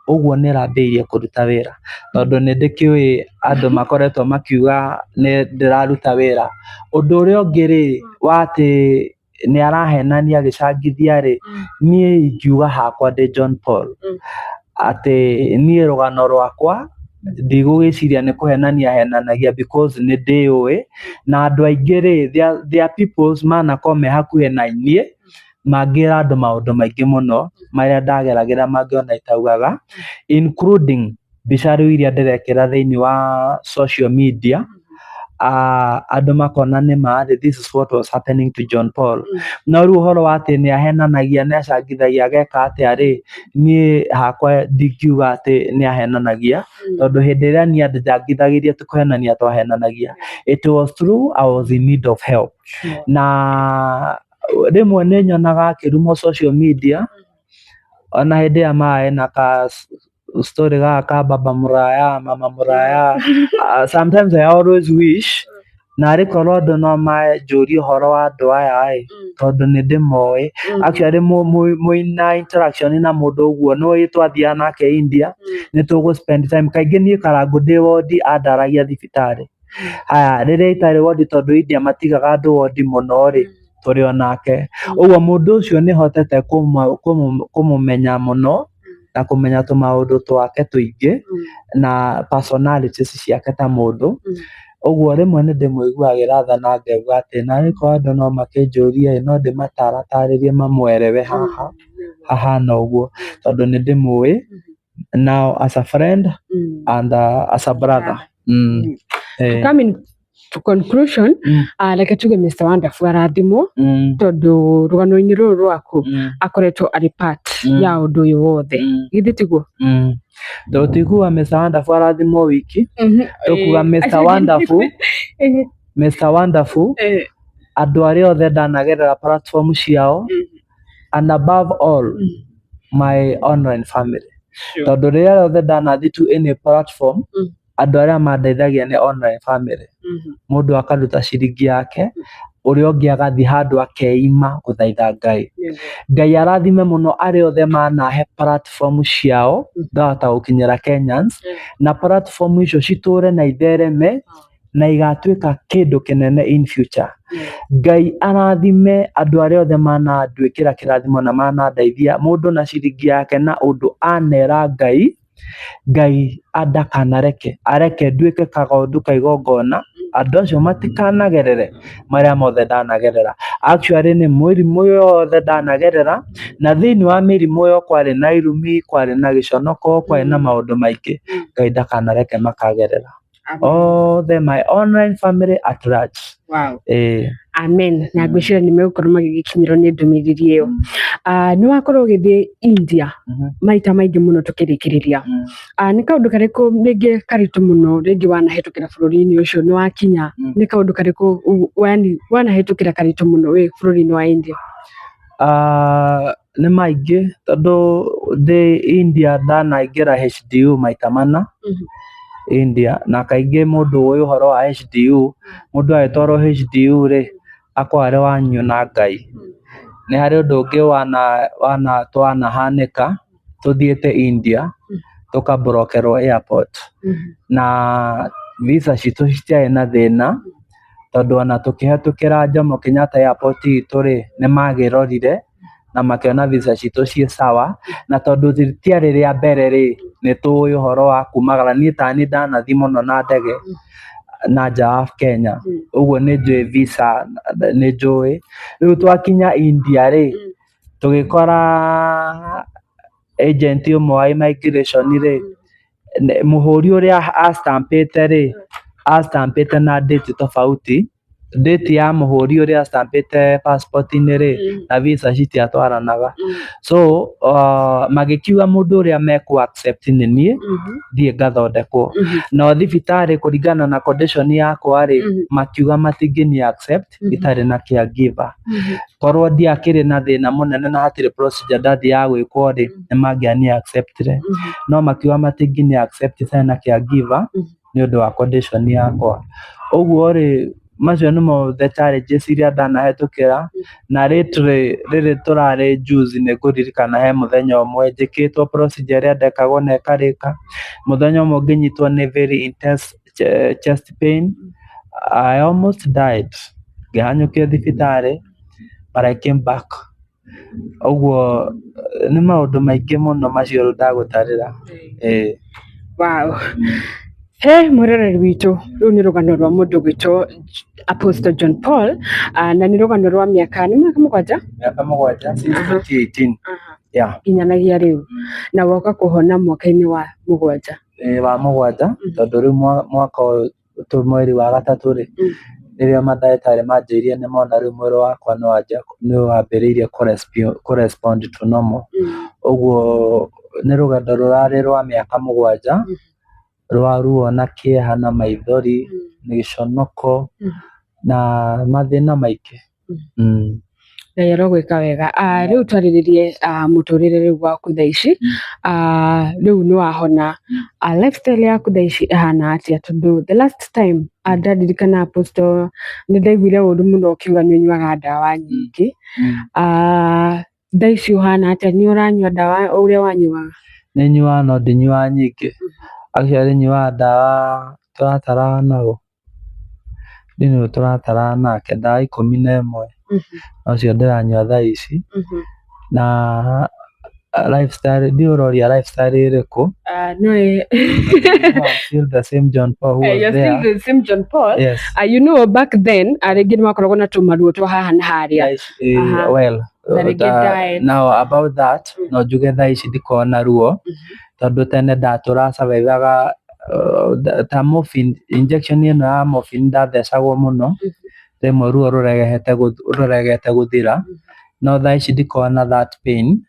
ũguo nĩ ĩrambĩrĩirie kũruta wĩra? Tondũ nĩ ndĩkĩũĩ andũ makoretwo makiuga nĩ ndĩraruta wĩra. Ũndũ ũrĩa ũngĩ rĩ, wa atĩ nĩ arahenania agĩcangithia rĩ, niĩ ingiuga hakwa ndĩ John Paul atĩ niĩ rũgano rwakwa ndigũgĩciria nĩ kũhenania henanagia, because nĩ ndĩũĩ na andũ aingĩ rĩ, there are peoples manakorwo me hakuhĩ na niĩ mangĩra andũ maũndũ maingĩ mũno marĩa ndageragĩra mangĩ ona itaugaga, including mbica rĩu iria ndĩrekĩra thĩinĩ wa social media, andũ makona nĩ ma rĩ, this is what was happening to John Paul. No rĩu ũhoro wa atĩ nĩ ahenanagia, nĩ acangithagia, ageka atĩa rĩ, niĩ hakwa ndingiuga atĩ nĩ ahenanagia, tondũ hĩndĩ ĩrĩa niĩ anjangithagĩria ti kũhenania twahenanagia. It was true, I was in need of help. Na rĩmwe nĩ nyonaga akĩrumwo social media, ona hĩndĩ ĩrĩa maĩ na ka story gaka ka baba mũraya, mama mũraya. Sometimes I always wish narĩ korwo andũ no manjũrie ũhoro wa andũ aya ĩ, tondũ nĩ ndĩmoĩ. Actually mwĩna interaction na mũndũ ũguo nĩ twathiaga nake India, nĩ tũgũ spend time kaingĩ. Niĩ Karangũ ndĩ wondi, andaragia thibitarĩ. Haya, rĩrĩa itarĩ wondi, tondũ India matigaga andũ wondi mũno rĩ, tũrĩ o nake ũguo. Mũndũ ũcio nĩ hotete kũmũmenya mũno na kũmenya tũmaũndũ twake tũingĩ na personalities ciake ta mũndũ. Ũguo rĩmwe nĩ ndĩmũiguagĩra tha na ngauga atĩ narĩ korwo andũ no makĩnjũrie ĩ, no ndĩmataratarĩrie mamwerewe haha hahana ũguo, tondũ nĩ ndĩmũĩ now as a friend and as a brother. Coming to conclusion, reke tuge Mr Wonderful arathimwo tondũ rũgano-inĩ rũrũ rwaku akoretwo arĩ part ya ũndũ ũyũ wothe, githĩ tiguo? Tũtikuga Mr Wonderful arathimwo wiki, tũkuga Mr Wonderful, Mr Wonderful, andũ arĩa othe ndanagerera platform ciao, and above all my online family, tondũ rĩrĩa rĩothe ndanathiĩ to any platform, andũ arĩa mandeithagia nĩ online family. Mũndũ akaruta ciringi yake, ũrĩa ũngĩ agathiĩ handũ akeima gũthaitha Ngai. Ngai arathime mũno arĩa othe manahe platform ciao ngahota gũkinyĩra Kenyans, na platform icio citũre na ithereme na igatuĩka kĩndũ kĩnene in future. Ngai arathime andũ arĩa othe mananduĩkĩra kĩrathimo na manandeithia, mũndũ na ciringi yake na ũndũ anera Ngai, Ngai ndakanareke areke nduĩke kagondu ka igongona, andũ acio matikanagerere marĩa mothe ndanagerera. Actually nĩ mĩrimũ yothe ndanagerera, na thĩinĩ wa mĩrimũ ĩyo kwarĩ na irumi, kwarĩ na gĩconoko, kwarĩ na maũndũ maingĩ. Ngai ndakanareke makagerera othe, my online family at large. Amen. Na ngwĩciria nĩ megũkorwo magĩgĩkinyĩrwo nĩ ndũmĩrĩri ĩyo. Nĩ wakorwo ũgĩthiĩ India maita maingĩ mũno tũkĩrĩkĩrĩria. Nĩ kaũndũ karĩkũ rĩngĩ karitũ mũno rĩngĩ wanahĩtũkĩra bũrũri-inĩ ũcio nĩ wakinya? Nĩ kaũndũ karĩkũ yani wanahĩtũkĩra karitũ mũno wĩ bũrũri-inĩ wa India? Nĩ maingĩ, tondũ ndĩ India ndanaingĩra HDU maita mana India, na kaingĩ mũndũ ũĩ ũhoro wa HDU, mũndũ agĩtwarwo HDU rĩ, akoragwo arĩ wanyu na Ngai. Nĩ harĩ ũndũ ũngĩ wana twanahanĩka tũthiĩte India, tũkamburokerwo airport, na visa citũ citiarĩ na thĩna, tondũ ona tũkĩhetũkĩra Jomo Kenyatta airport itũ rĩ, nĩ magĩrorire na makĩona visa citũ ciĩ sawa, na tondũ rĩtiarĩ rĩa mbere rĩ, nĩ tũĩ ũhoro wa kumagara. Niĩ tani ndanathiĩ mũno na ndege na nja wa Kenya, ũguo nĩ njũĩ visa, nĩ njũĩ. Rĩu twakinya India rĩ, tũgĩkora agent ũmwe wa immigration rĩ, mũhũri ũrĩa astampĩte rĩ, astampĩte na date tofauti. Date ya mũhũri ũrĩa astampĩte passport-inĩ rĩ, na visa citiatwaranaga. So magĩkiuga mũndũ ũrĩa mekũ accept nĩ niĩ, thiĩ ngathondekwo. No thibitarĩ kũringana na condition yakwa rĩ, makiuga matingĩni accept itarĩ na caregiver. Korwo ndiakĩrĩ na thĩna mũnene na hatirĩ procedure ndathiaga gwĩkwo rĩ, nĩ mangĩani acceptire, no makiuga matingĩni accept itarĩ na caregiver nĩ ũndũ wa condition yakwa. Ũguo rĩ, macio nĩmo the challenges iria ndanahĩtũkĩra. Na lately rĩrĩ tũrarĩ juzi, nĩ ngũririkana he mũthenya ũmwe njĩkĩtwo procedure ĩrĩa ndekagwo na ĩkarĩka, mũthenya ũmwe ngĩnyitwo nĩ very intense chest pain. I almost died. Ngĩhanyũkio thibitarĩ, but I came back. Ũguo nĩ maũndũ maingĩ mũno macio rĩu ndagũtarĩra, ĩĩ. Wow. He mwĩroreri witũ, rũu nĩ rũgano rwa mũndũ gwĩtwo Apostle John Paul, na nĩ rũgano rwa mĩaka, nĩ mĩaka 7. Mĩaka 7, since 2018, yeah. Nginyanagia rĩu, na woka kũhona mwaka-inĩ wa 7. Ĩĩ, wa 7, tondũ rĩu mwaka ũyũ mweri wa gatatũ rĩ, rĩrĩa mandagĩtarĩ manjĩrire nĩ mona rĩu mwĩrĩ wakwa nĩ wambĩrĩirie kũ respond to normal. Ũguo nĩ rũgendo rũrarĩ rwa mĩaka 7 rwa ruo na kĩeha na maithori na gĩconoko na mathĩna maingĩ. Ngai arogwĩka wega. Rĩu twarĩrĩrie mũtũrĩre rĩu waku thaa ici. Rĩu nĩ wahona. Lifestyle yaku thaa ici ĩhana atĩa? Tondũ the last time ndaririkana, Apostle, nĩ ndaiguire ũru mũno ũkiuga nĩ ũnyuaga ndawa nyingĩ. Thaa ici ũhana atĩa? Nĩ ũranyua ndawa ũrĩa wanyuaga? Nĩ nyuaga no ndinyuaga nyingĩ. Actually nyuaga ndawa tũrataraga naũ ndinĩ tũrataraga nake ndawa 11, nocio ndĩranyua thaa ici. Na lifestyle, ndiũĩ ũroria lifestyle ĩrĩkũ. No, I'm still the same John Paul who was you're there. Still the same John Paul. Yes. Back then rĩngĩ nĩ wakoragwo na tũmaruo twa haha na harĩa. Thaa ici, well, Na rĩngĩ diet. Now about that, no njuge thaa ici ndikoragwo na ruo, tondũ tene ndatũra survivaga. ta morphine, injection ĩno ya morphine ndathecagwo mũno, rĩmwe ruo rũregete gũthira, no thaa ici ndikoragwo na that pain.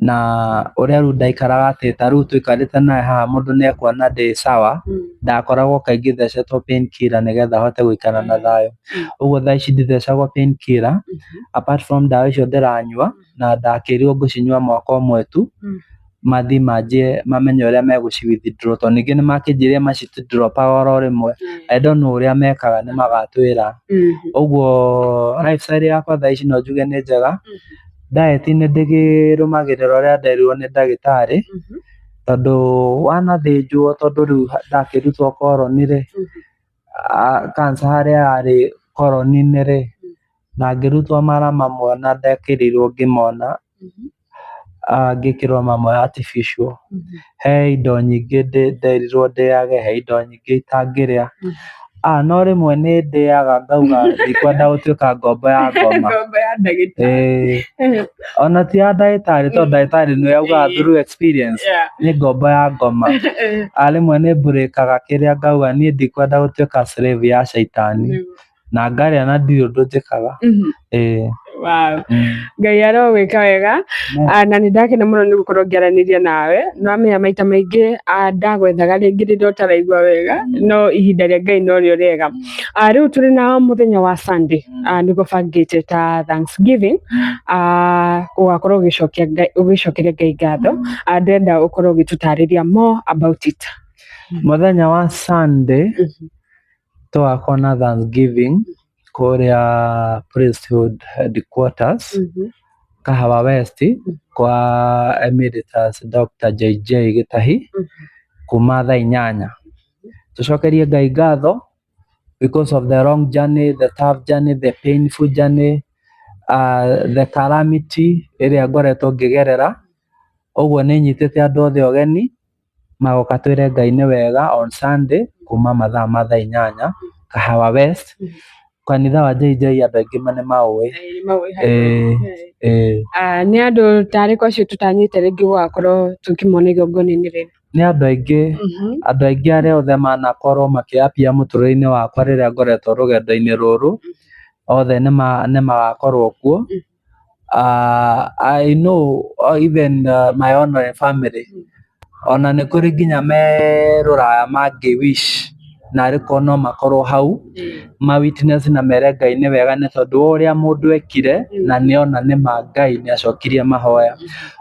Na ũrĩa rĩu ndaikaraga atĩ ta rĩu tũikarĩte nawe haha mũndũ nĩ ekuona ndĩ sawa, ndakoragwo kaingĩ thecetwo pain killer nĩgetha hote gũikara na thayũ. Ũguo thaa ici ndithecagwo pain killer apart from ndawa icio ndĩranyua, na ndakĩrirwo ngũcinyua mwaka ũmwe tu, mathiĩ manjie mamenye ũrĩa megũci withdraw, tondũ ningĩ nĩ makĩnjĩrire maci dropaga oro rĩmwe. I don't know ũrĩa mekaga, nĩ magatwĩra. Ũguo lifestyle yakwa thaa ici no njuge nĩ njega. Diet nĩ ndĩkĩrũmagĩrĩra ũrĩa nderirwo nĩ ndagĩtarĩ, tondũ wanathĩnjwo, tondũ rĩu ndakĩrutwo colon rĩ, cancer harĩa yarĩ colon-inĩ rĩ, na ngĩrutwo mara mamwe na ndekĩrirwo ngĩmona, ngĩkĩrwo mamwe artificial. He indo nyingĩ nderirwo ndĩage, he indo nyingĩ itangĩrĩa. No rĩmwe nĩ ndĩaga ngauga ndikwenda gũtuĩka ngombo ya ngoma. Ngombo ya ndagĩtarĩ. Ĩĩ, ona ti ya ndagĩtarĩ, tondũ ndagĩtarĩ nĩwe augaga through experience, nĩ ngombo ya ngoma. Rĩmwe nĩ mbũrĩkaga kĩrĩa ngauga niĩ ndikwenda gũtuĩka slave ya caitani, na ngarĩa na ndirĩ ũndũ njĩkaga. Ĩĩ. Wow. Ngai arogwĩka wega. Na nĩ ndakena mũno nĩ gũkorwo ngĩaranĩria nawe. Nĩ wamenya maita maingĩ ndagwethaga rĩngĩ rĩrĩa ũtaraigua wega, no ihinda rĩa Ngai norĩo rĩega. Rĩu tũrĩ na mũthenya wa Sunday, nĩguo bangĩte ta Thanksgiving, ũgakorwo ũgĩcokia Ngai, ũgĩcokeria Ngai ngatho. Ndĩrenda ũkorwo ũgĩtũtarĩria more about it. Mũthenya wa Sunday tũgakorwo na Thanksgiving kũrĩa Priesthood Headquarters, Kahawa West, kwa Emeritus Dr. JJ Gĩtahi, kuma thaa 8. Tũcokerie Ngai ngatho because of the long journey, the tough journey, the painful journey, the calamity ĩrĩa ngoretwo ngĩgerera. Ũguo nĩ nyitĩte andũ othe ũgeni magoka twĩre Ngai nĩ wega on Sunday kuma mathaa ma thaa 8, Kahawa West. Kanitha wa JJ andũ aingĩ nĩ maũĩ. Ĩĩ. Nĩ andũ tarĩ kwa acio tũtanyĩte rĩngĩ gũgakorwo tũkĩmona igongona-inĩ rĩrĩ? Nĩ andũ aingĩ, andũ aingĩ arĩa othe manakorwo makĩapia mũtũrĩre-inĩ wakwa rĩrĩa ngoretwo rũgendo-inĩ rũrũ, othe nĩ magakorwo kuo. I know even my own family, ona nĩ kũrĩ nginya me rũraya mangĩ wish narĩ korwo no makorwo hau ma witness na mere Ngai nĩ wega, nĩ tondũ wa ũrĩa mũndũ ekire na nĩona nĩ ma Ngai nĩ acokirie mahoya.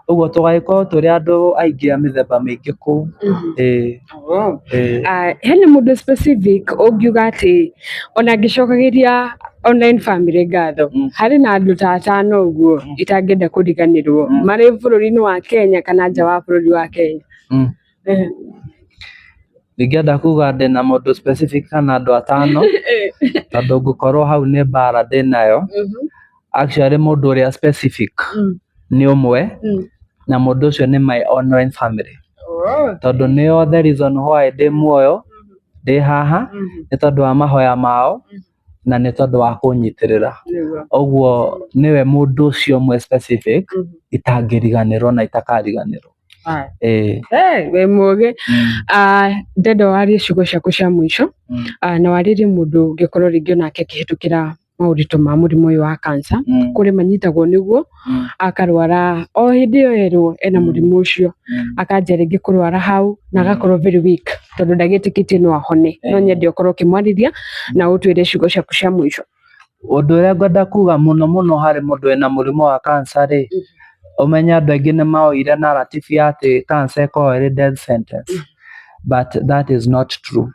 Ũguo tũgagĩkorwo tũrĩ andũ aingĩ a mĩthemba mĩingĩ kũu. Ĩĩ. Ĩĩ. Hena mũndũ specific ũngiuga atĩ ona ngĩcokagĩria online family ngatho, harĩ na andũ ta atano ũguo itangĩenda kũriganĩrwo marĩ bũrũri-inĩ wa Kenya kana nja wa bũrũri wa Kenya? Ndingĩenda kuga ndĩna mũndũ specific kana andũ atano, tondũ ngũkorwo hau nĩ mbara ndĩnayo. Actually mũndũ ũrĩa specific nĩ ũmwe, na mũndũ ũcio nĩ my online family, tondũ nĩo the reason why ndĩ muoyo, ndĩ haha, nĩ tondũ wa mahoya mao na nĩ tondũ wa kũnyitĩrĩra. Ũguo nĩwe mũndũ ũcio ũmwe specific itangĩriganĩrwo na itakariganĩrwo. Ĩĩ. Wĩ mũgĩ. Ndenda warie ciugo ciaku cia mũico, na warĩrie mũndũ ũngĩkorwo rĩngĩ onake akĩhĩtũkĩra maũritũ ma mũrimũ ũyũ wa cancer. Kũrĩ manyitagwo nĩguo akarwara o hĩndĩ ĩyo erwo ena mũrimũ ũcio, akanjia rĩngĩ kũrwara hau na agakorwo very weak tondũ ndagĩtĩkĩtie no ahone. No nyende ũkorwo ũkĩmwarĩria na ũtwĩre ciugo ciaku cia mũico. Ũndũ ũrĩa ngwenda kuga mũno mũno harĩ mũndũ wĩna mũrimũ wa cancer rĩ, ũmenye andũ aingĩ nĩ maoire narrative ya atĩ cancer ĩkoragwo ĩrĩ death sentence, but that is not true.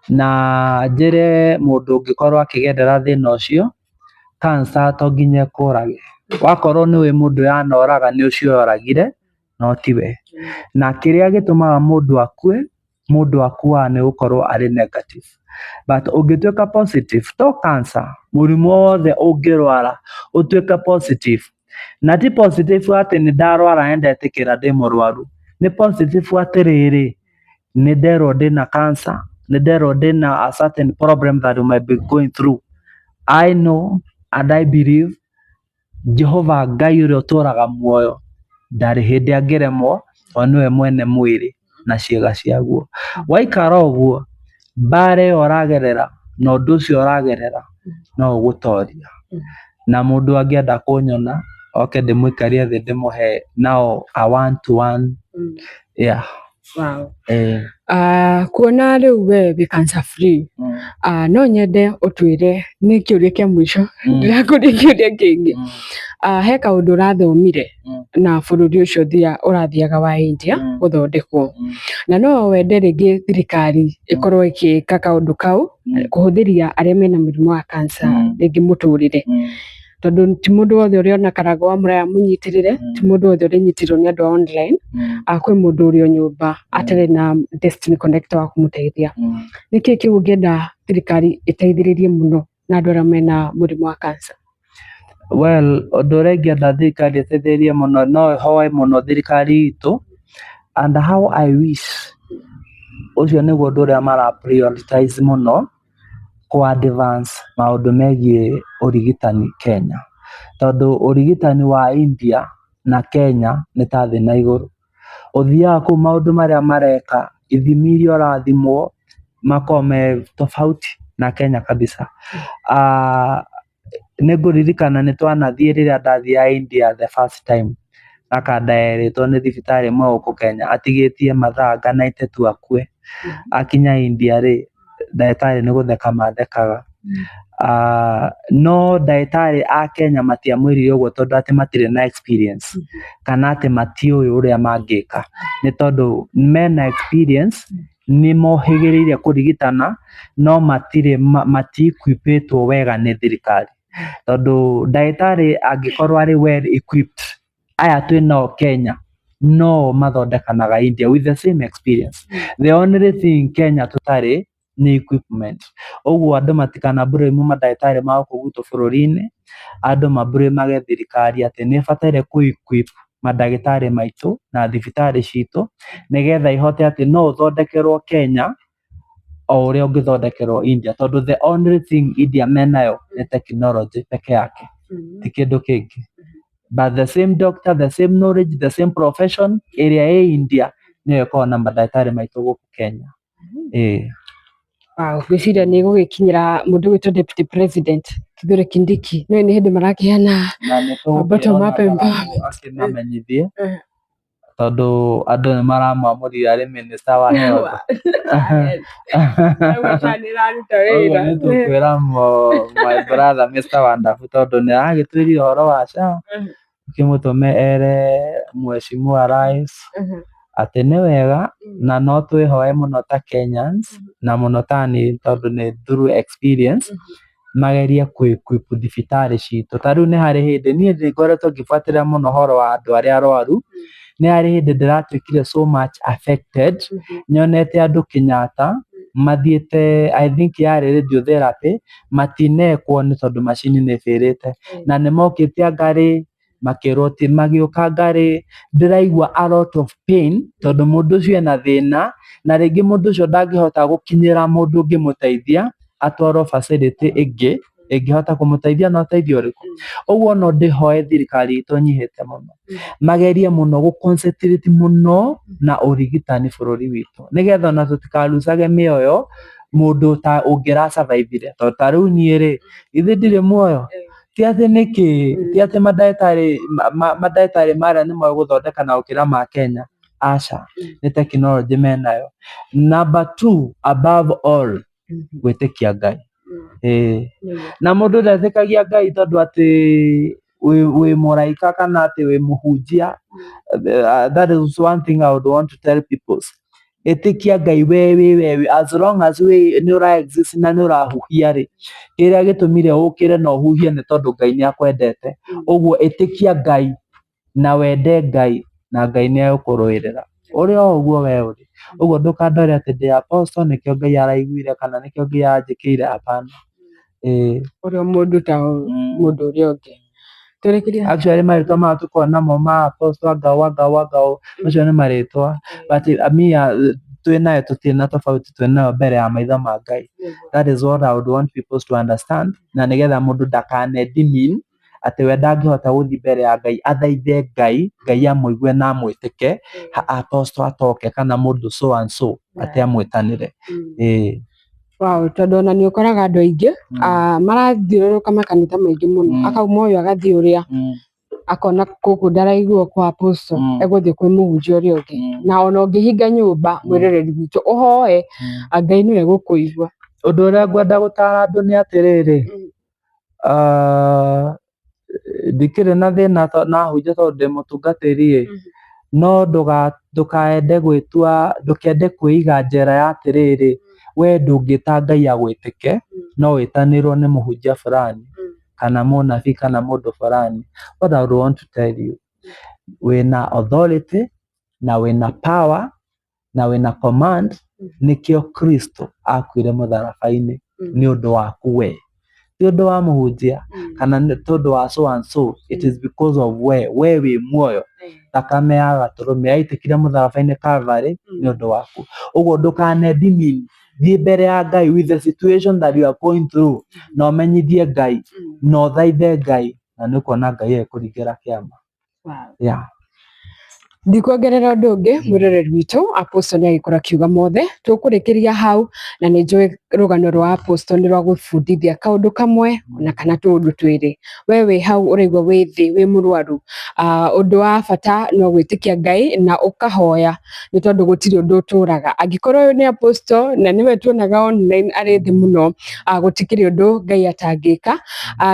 Na njĩre mũndũ ũngĩkorwo akĩgerera thĩna ũcio, cancer to nginya ĩkũrage. Wakorwo nĩ ũĩ mũndũ yanoraga nĩ ũcio yoragire, no tiwe. Na kĩrĩa gĩtũmaga mũndũ akue, mũndũ akuaga nĩ gũkorwo arĩ negative. But ũngĩtuĩka positive, to cancer, mũrimũ wothe ũngĩrwara ũtuĩke positive, na ti positive atĩ nĩ ndarwara na ndetĩkĩra ndĩ mũrwaru, nĩ positive atĩrĩrĩ, nĩ nderwo ndĩna cancer, nĩ nderwo ndĩna a certain problem that you might be going through. I know and I believe Jehova Ngai ũrĩa ũtũraga muoyo ndarĩ hĩndĩ angĩremwo, tondũ nĩwe mwene mwĩrĩ. Na ciĩga ciaguo. Waikara ũguo, mbara ĩyo ũragerera na ũndũ ũcio ũragerera no ũgũtoria. Na mũndũ angĩenda kũnyona oke ndĩmũikarie thĩ ndĩmũhe nao a one to one. Yeah. Wow. Eh. Kuona rĩu we wĩ cancer free, no nyende ũtwĩre, nĩ kĩũria kĩa mũico, ndĩrakũria kĩũria kĩngĩ. He kaũndũ ũrathomire na bũrũri ũcio ũrathiaga wa India gũthondekwo, na no wende rĩngĩ thirikari ĩkorwo ĩgĩka kaũndũ kau, kũhũthĩria arĩa mena mũrimũ wa cancer rĩngĩ mũtũrĩre, tondũ ti mũndũ wothe ũrĩona Karangũ wa Mũraya mũnyitĩrĩre, ti mũndũ wothe ũrĩnyitĩrĩrwo nĩ andũ a online. Kwĩ mũndũ ũrĩ o nyũmba atarĩ na destiny connector wa kũmũteithia. Nĩkĩĩ kĩu ũngĩenda thirikari ĩteithĩrĩrie mũno na andũ arĩa mena mũrimũ wa cancer? Well, ũndũ ũrĩa ingĩenda thirikari ĩteithĩrĩrie mũno, no ĩhoe mũno thirikari itũ, and how I wish ũcio nĩguo ũndũ ũrĩa mara prioritize mũno, kũ advance maũndũ megiĩ ũrigitani Kenya, tondũ ũrigitani wa India na Kenya nĩ ta thĩ na igũrũ. Ũthiaga kũu maũndũ marĩa mareka, ithimi iria ũrathimwo makoragwo me tofauti na Kenya kabisa. Nĩ ngũririkana nĩ twanathiĩ rĩrĩa ndathiaga India the first time, na kanda yerĩtwo nĩ thibitarĩ ĩmwe gũkũ Kenya atigĩtie mathaa anga 92 akue. Akinya India rĩ, ndagĩtarĩ nĩ gũtheka mathekaga. No ndagĩtarĩ a Kenya matiamwĩrire ũguo tondũ atĩ matirĩ na experience kana atĩ matiũĩ ũrĩa mangĩka, nĩ tondũ mena experience, nĩ mohĩgĩrĩire kũrigitana, no matirĩ mati-equip-ĩtwo wega nĩ thirikari, tondũ ndagĩtarĩ angĩkorwo arĩ well equipped, aya twĩnao Kenya no mathondekanaga India with the same experience. The only thing Kenya tũtarĩ nĩ equipment. Ũguo andũ matikana blame mandagĩtarĩ ma gũkũ gwitũ bũrũri-inĩ, andũ ma blame thirikari atĩ nĩ ĩbataire kũ equip mandagĩtarĩ maitũ na thibitarĩ citũ, nĩgetha ihote atĩ no ũthondekerwo Kenya o ũrĩa ũngĩthondekerwo India, tondũ the only thing India menayo nĩ technology peke yake, ti kĩndũ kĩngĩ. But the same doctor, the same knowledge, the same profession ĩrĩa ĩ India nĩyo ĩkoragwo na mandagĩtarĩ maitũ gũkũ Kenya. Ĩĩ. Wow, ngwĩciria nĩ ĩgũgĩkinyĩra mũndũ ũgwĩtwo Deputy President Kithure Kindiki. No nĩ hĩndĩ marakĩheana Na nĩ bottom tũgũkĩona up empowerment. Akĩmamenyithie, tondũ andũ nĩ maramwamũrire arĩ minister wa health. Nĩraruta Ũguo wĩra. nĩ tũkwĩra my brother Mr. Wonderful, tondũ nĩ aragĩtwĩrire ũhoro wa SHA, tũkĩmũtũme ere Mheshimiwa Rais atĩ nĩ wega na no twĩhoe mũno ta Kenyans, na mũno ta niĩ tondũ nĩ through experience, magerie kũ equip thibitarĩ citũ. Ta rĩu nĩ harĩ hĩndĩ niĩ nĩ ngoretwo ngĩbuatĩrĩra mũno ũhoro wa andũ arĩa arwaru, nĩ harĩ hĩndĩ ndĩratuĩkire so much affected nyonete andũ Kenyatta mathiĩte, I think yarĩ radiotherapy, matinekwo nĩ tondũ macini nĩ ĩbĩrĩte, na nĩ mokĩte angarĩ makĩrwo ti magĩũka ngarĩ ndĩraigua a lot of pain, tondũ mũndũ ũcio ena thĩna na rĩngĩ mũndũ ũcio ndangĩhota gũkinyĩra mũndũ ũngĩmũteithia atwarwo facility ĩngĩ ĩngĩhota kũmũteithia na ũteithio ũrĩkũ. Ũguo no ndĩhoe thirikari itũ nyihĩte mũno magerie mũno gũ concentrate mũno na ũrigitani bũrũri witũ, nĩgetha ona tũtikarucage mĩoyo mũndũ ta ũngĩra survive. Tondũ ta rĩu niĩ rĩ, githĩ ndirĩ muoyo? Ti atĩ nĩkĩ, ti atĩ mandagĩtarĩ marĩa nĩ moĩ gũthondeka na gũkĩra ma Kenya, aca, nĩ technology menayo. Number two, above all, gwĩtĩkia Ngai. Ĩĩ, na mũndũ ndetĩkagia Ngai tondũ atĩ wĩ mũraika kana atĩ wĩ mũhunjia. That is one thing I would want to tell people. Ĩtĩkia Ngai we wĩ we, as long as wĩ nĩ ũra exist na nĩ ũrahuhia rĩ, kĩrĩa gĩtũmire ũkĩre na ũhuhie nĩ tondũ Ngai nĩ akwendete. Ũguo ĩtĩkia Ngai na wende Ngai, na Ngai nĩ egũkũrũĩrĩra ũrĩ o ũguo we ũrĩ. Ũguo ndũkandore atĩ ndĩ apostle nĩkĩo Ngai araiguire kana nĩkĩo Ngai aranjĩkĩire, hapana. Ĩĩ. Ũrĩ o mũndũ ta mũndũ ũrĩa ũngĩ. Tũrĩkĩrie. Actually marĩtwa maya tũkoragwo namo ma apostle, anga anga anga, macio nĩ marĩtwa, but me twĩnayo tũtirĩ na tofauti, twĩnayo mbere ya maitho ma Ngai. That is what I would want people to understand, na nĩgetha mũndũ ndakane demean. Atĩ we ndangĩhota gũthiĩ mbere ya Ngai athaithe Ngai, Ngai amũigue na amwĩtĩke, apostle atoke kana mũndũ so and so atĩ amwĩtanĩre. Ĩĩ. Wow, tondũ ona nĩ ũkoraga andũ aingĩ marathiũrũrũka makanitha maingĩ mũno, akauma ũyũ agathiĩ ũrĩa, akona gũkũ ndaraiguo kwa apostle, egũthiĩ kwĩ mũhunjia ũrĩa ũngĩ. Na ona ũngĩhinga nyũmba, mwĩroreri witũ, ũhoe, Ngai nĩwe gũkũigua. Ũndũ ũrĩa ngwenda gũtara andũ nĩ atĩrĩrĩ, ndikĩrĩ na thĩna na ahunjia tondũ ndĩ mũtungatĩri ĩ, no ndũkaende gwĩtua, ndũkende kwĩiga njera ya atĩrĩrĩ, we ndũngĩta Ngai agwĩtĩke, no wĩtanĩrwo nĩ mũhunjia fulani kana mũnabii kana mũndũ fulani. What I would want to tell you, wĩna authority na wĩna power na wĩna command, nĩkĩo Kristo akuire mũtharaba-inĩ nĩ ũndũ waku we, ti ũndũ wa mũhunjia kana nĩ tondũ wa so and so, it is because of we, we wĩ muoyo, thakame ya gatũrũme yaitĩkire mũtharaba-inĩ Calvary nĩ ũndũ waku. Ũguo ndũkane demean, thiĩ mbere ya Ngai with the situation that you are going through, na ũmenyithie Ngai na ũthaithe Ngai, na nĩ ũkuona Ngai agĩkũringĩra kĩama. Yeah. Ndikuongerera ũndũ ũngĩ, mwĩroreri witũ, apostle nĩ agĩkorwo akiuga mothe, tũkũrĩkĩria hau, na nĩ njũĩ rũgano rwa apostle nĩ rwa gũbundithia kaũndũ kamwe ona kana tũũndũ twĩrĩ. We wĩ hau ũraigua wĩ thĩ, wĩ mũrwaru, ũndũ wa bata no gwĩtĩkia Ngai na ũkahoya, nĩ tondũ gũtirĩ ũndũ ũtũraga. Angĩkorwo ũyũ nĩ apostle na nĩwe tuonaga online arĩ thĩ mũno, gũtikĩrĩ ũndũ Ngai atangĩka.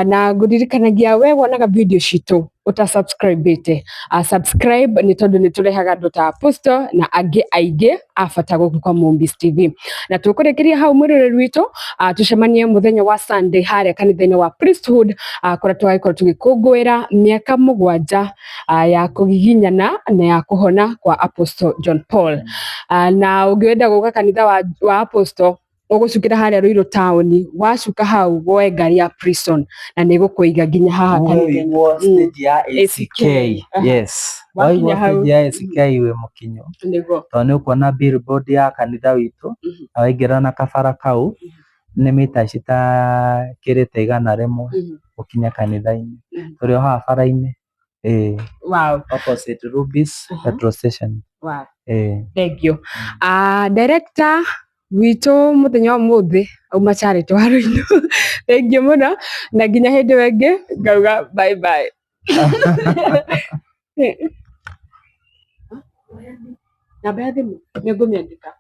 Na ngũririkanagia we wonaga video citũ ũta subscribe subscribe, nĩ tondũ nĩ tũrehaga andũ ta apostle na angĩ aingĩ a bata gũkũ kwa Mombis TV. Na tũkũrĩkĩria hau, mwĩroreri witũ, tũcemanie mũthenya wa Sunday harĩa kanitha-inĩ wa Priesthood, kũrĩa tũgagĩkorwo tũgĩkũngũĩra mĩaka 7 ya kũgiginyana na ya kũhona kwa Apostle John Paul. Na ũngĩenda gũka kanitha wa Apostle, ũgũcukĩra harĩa Ruiru town, wacuka hau woe ngari ya Prison na nĩ ĩgũkũiga nginya haha kanitha-inĩ. Waigwo stage ya ACK. Yes. Wakinya Waigwo hau. stage ya ACK wĩ mũkinyu. Tondũ nĩ ũkuona billboard ya kanitha witũ, na waingĩra na kabara kau nĩ mita citakĩrĩte 100 gũkinya kanitha-inĩ. Tũrĩ o haha bara-inĩ. Ĩĩ. Opposite Rubis petrol station. Ĩĩ. Thank you. Director witũ mũthenya wa ũmũthĩ auma Charity wa Ruiru. Thank you mũno, na nginya hĩndĩ ĩyo ĩngĩ ngauga bye bye. Namba ya thimũ nĩ ngũmĩandĩka.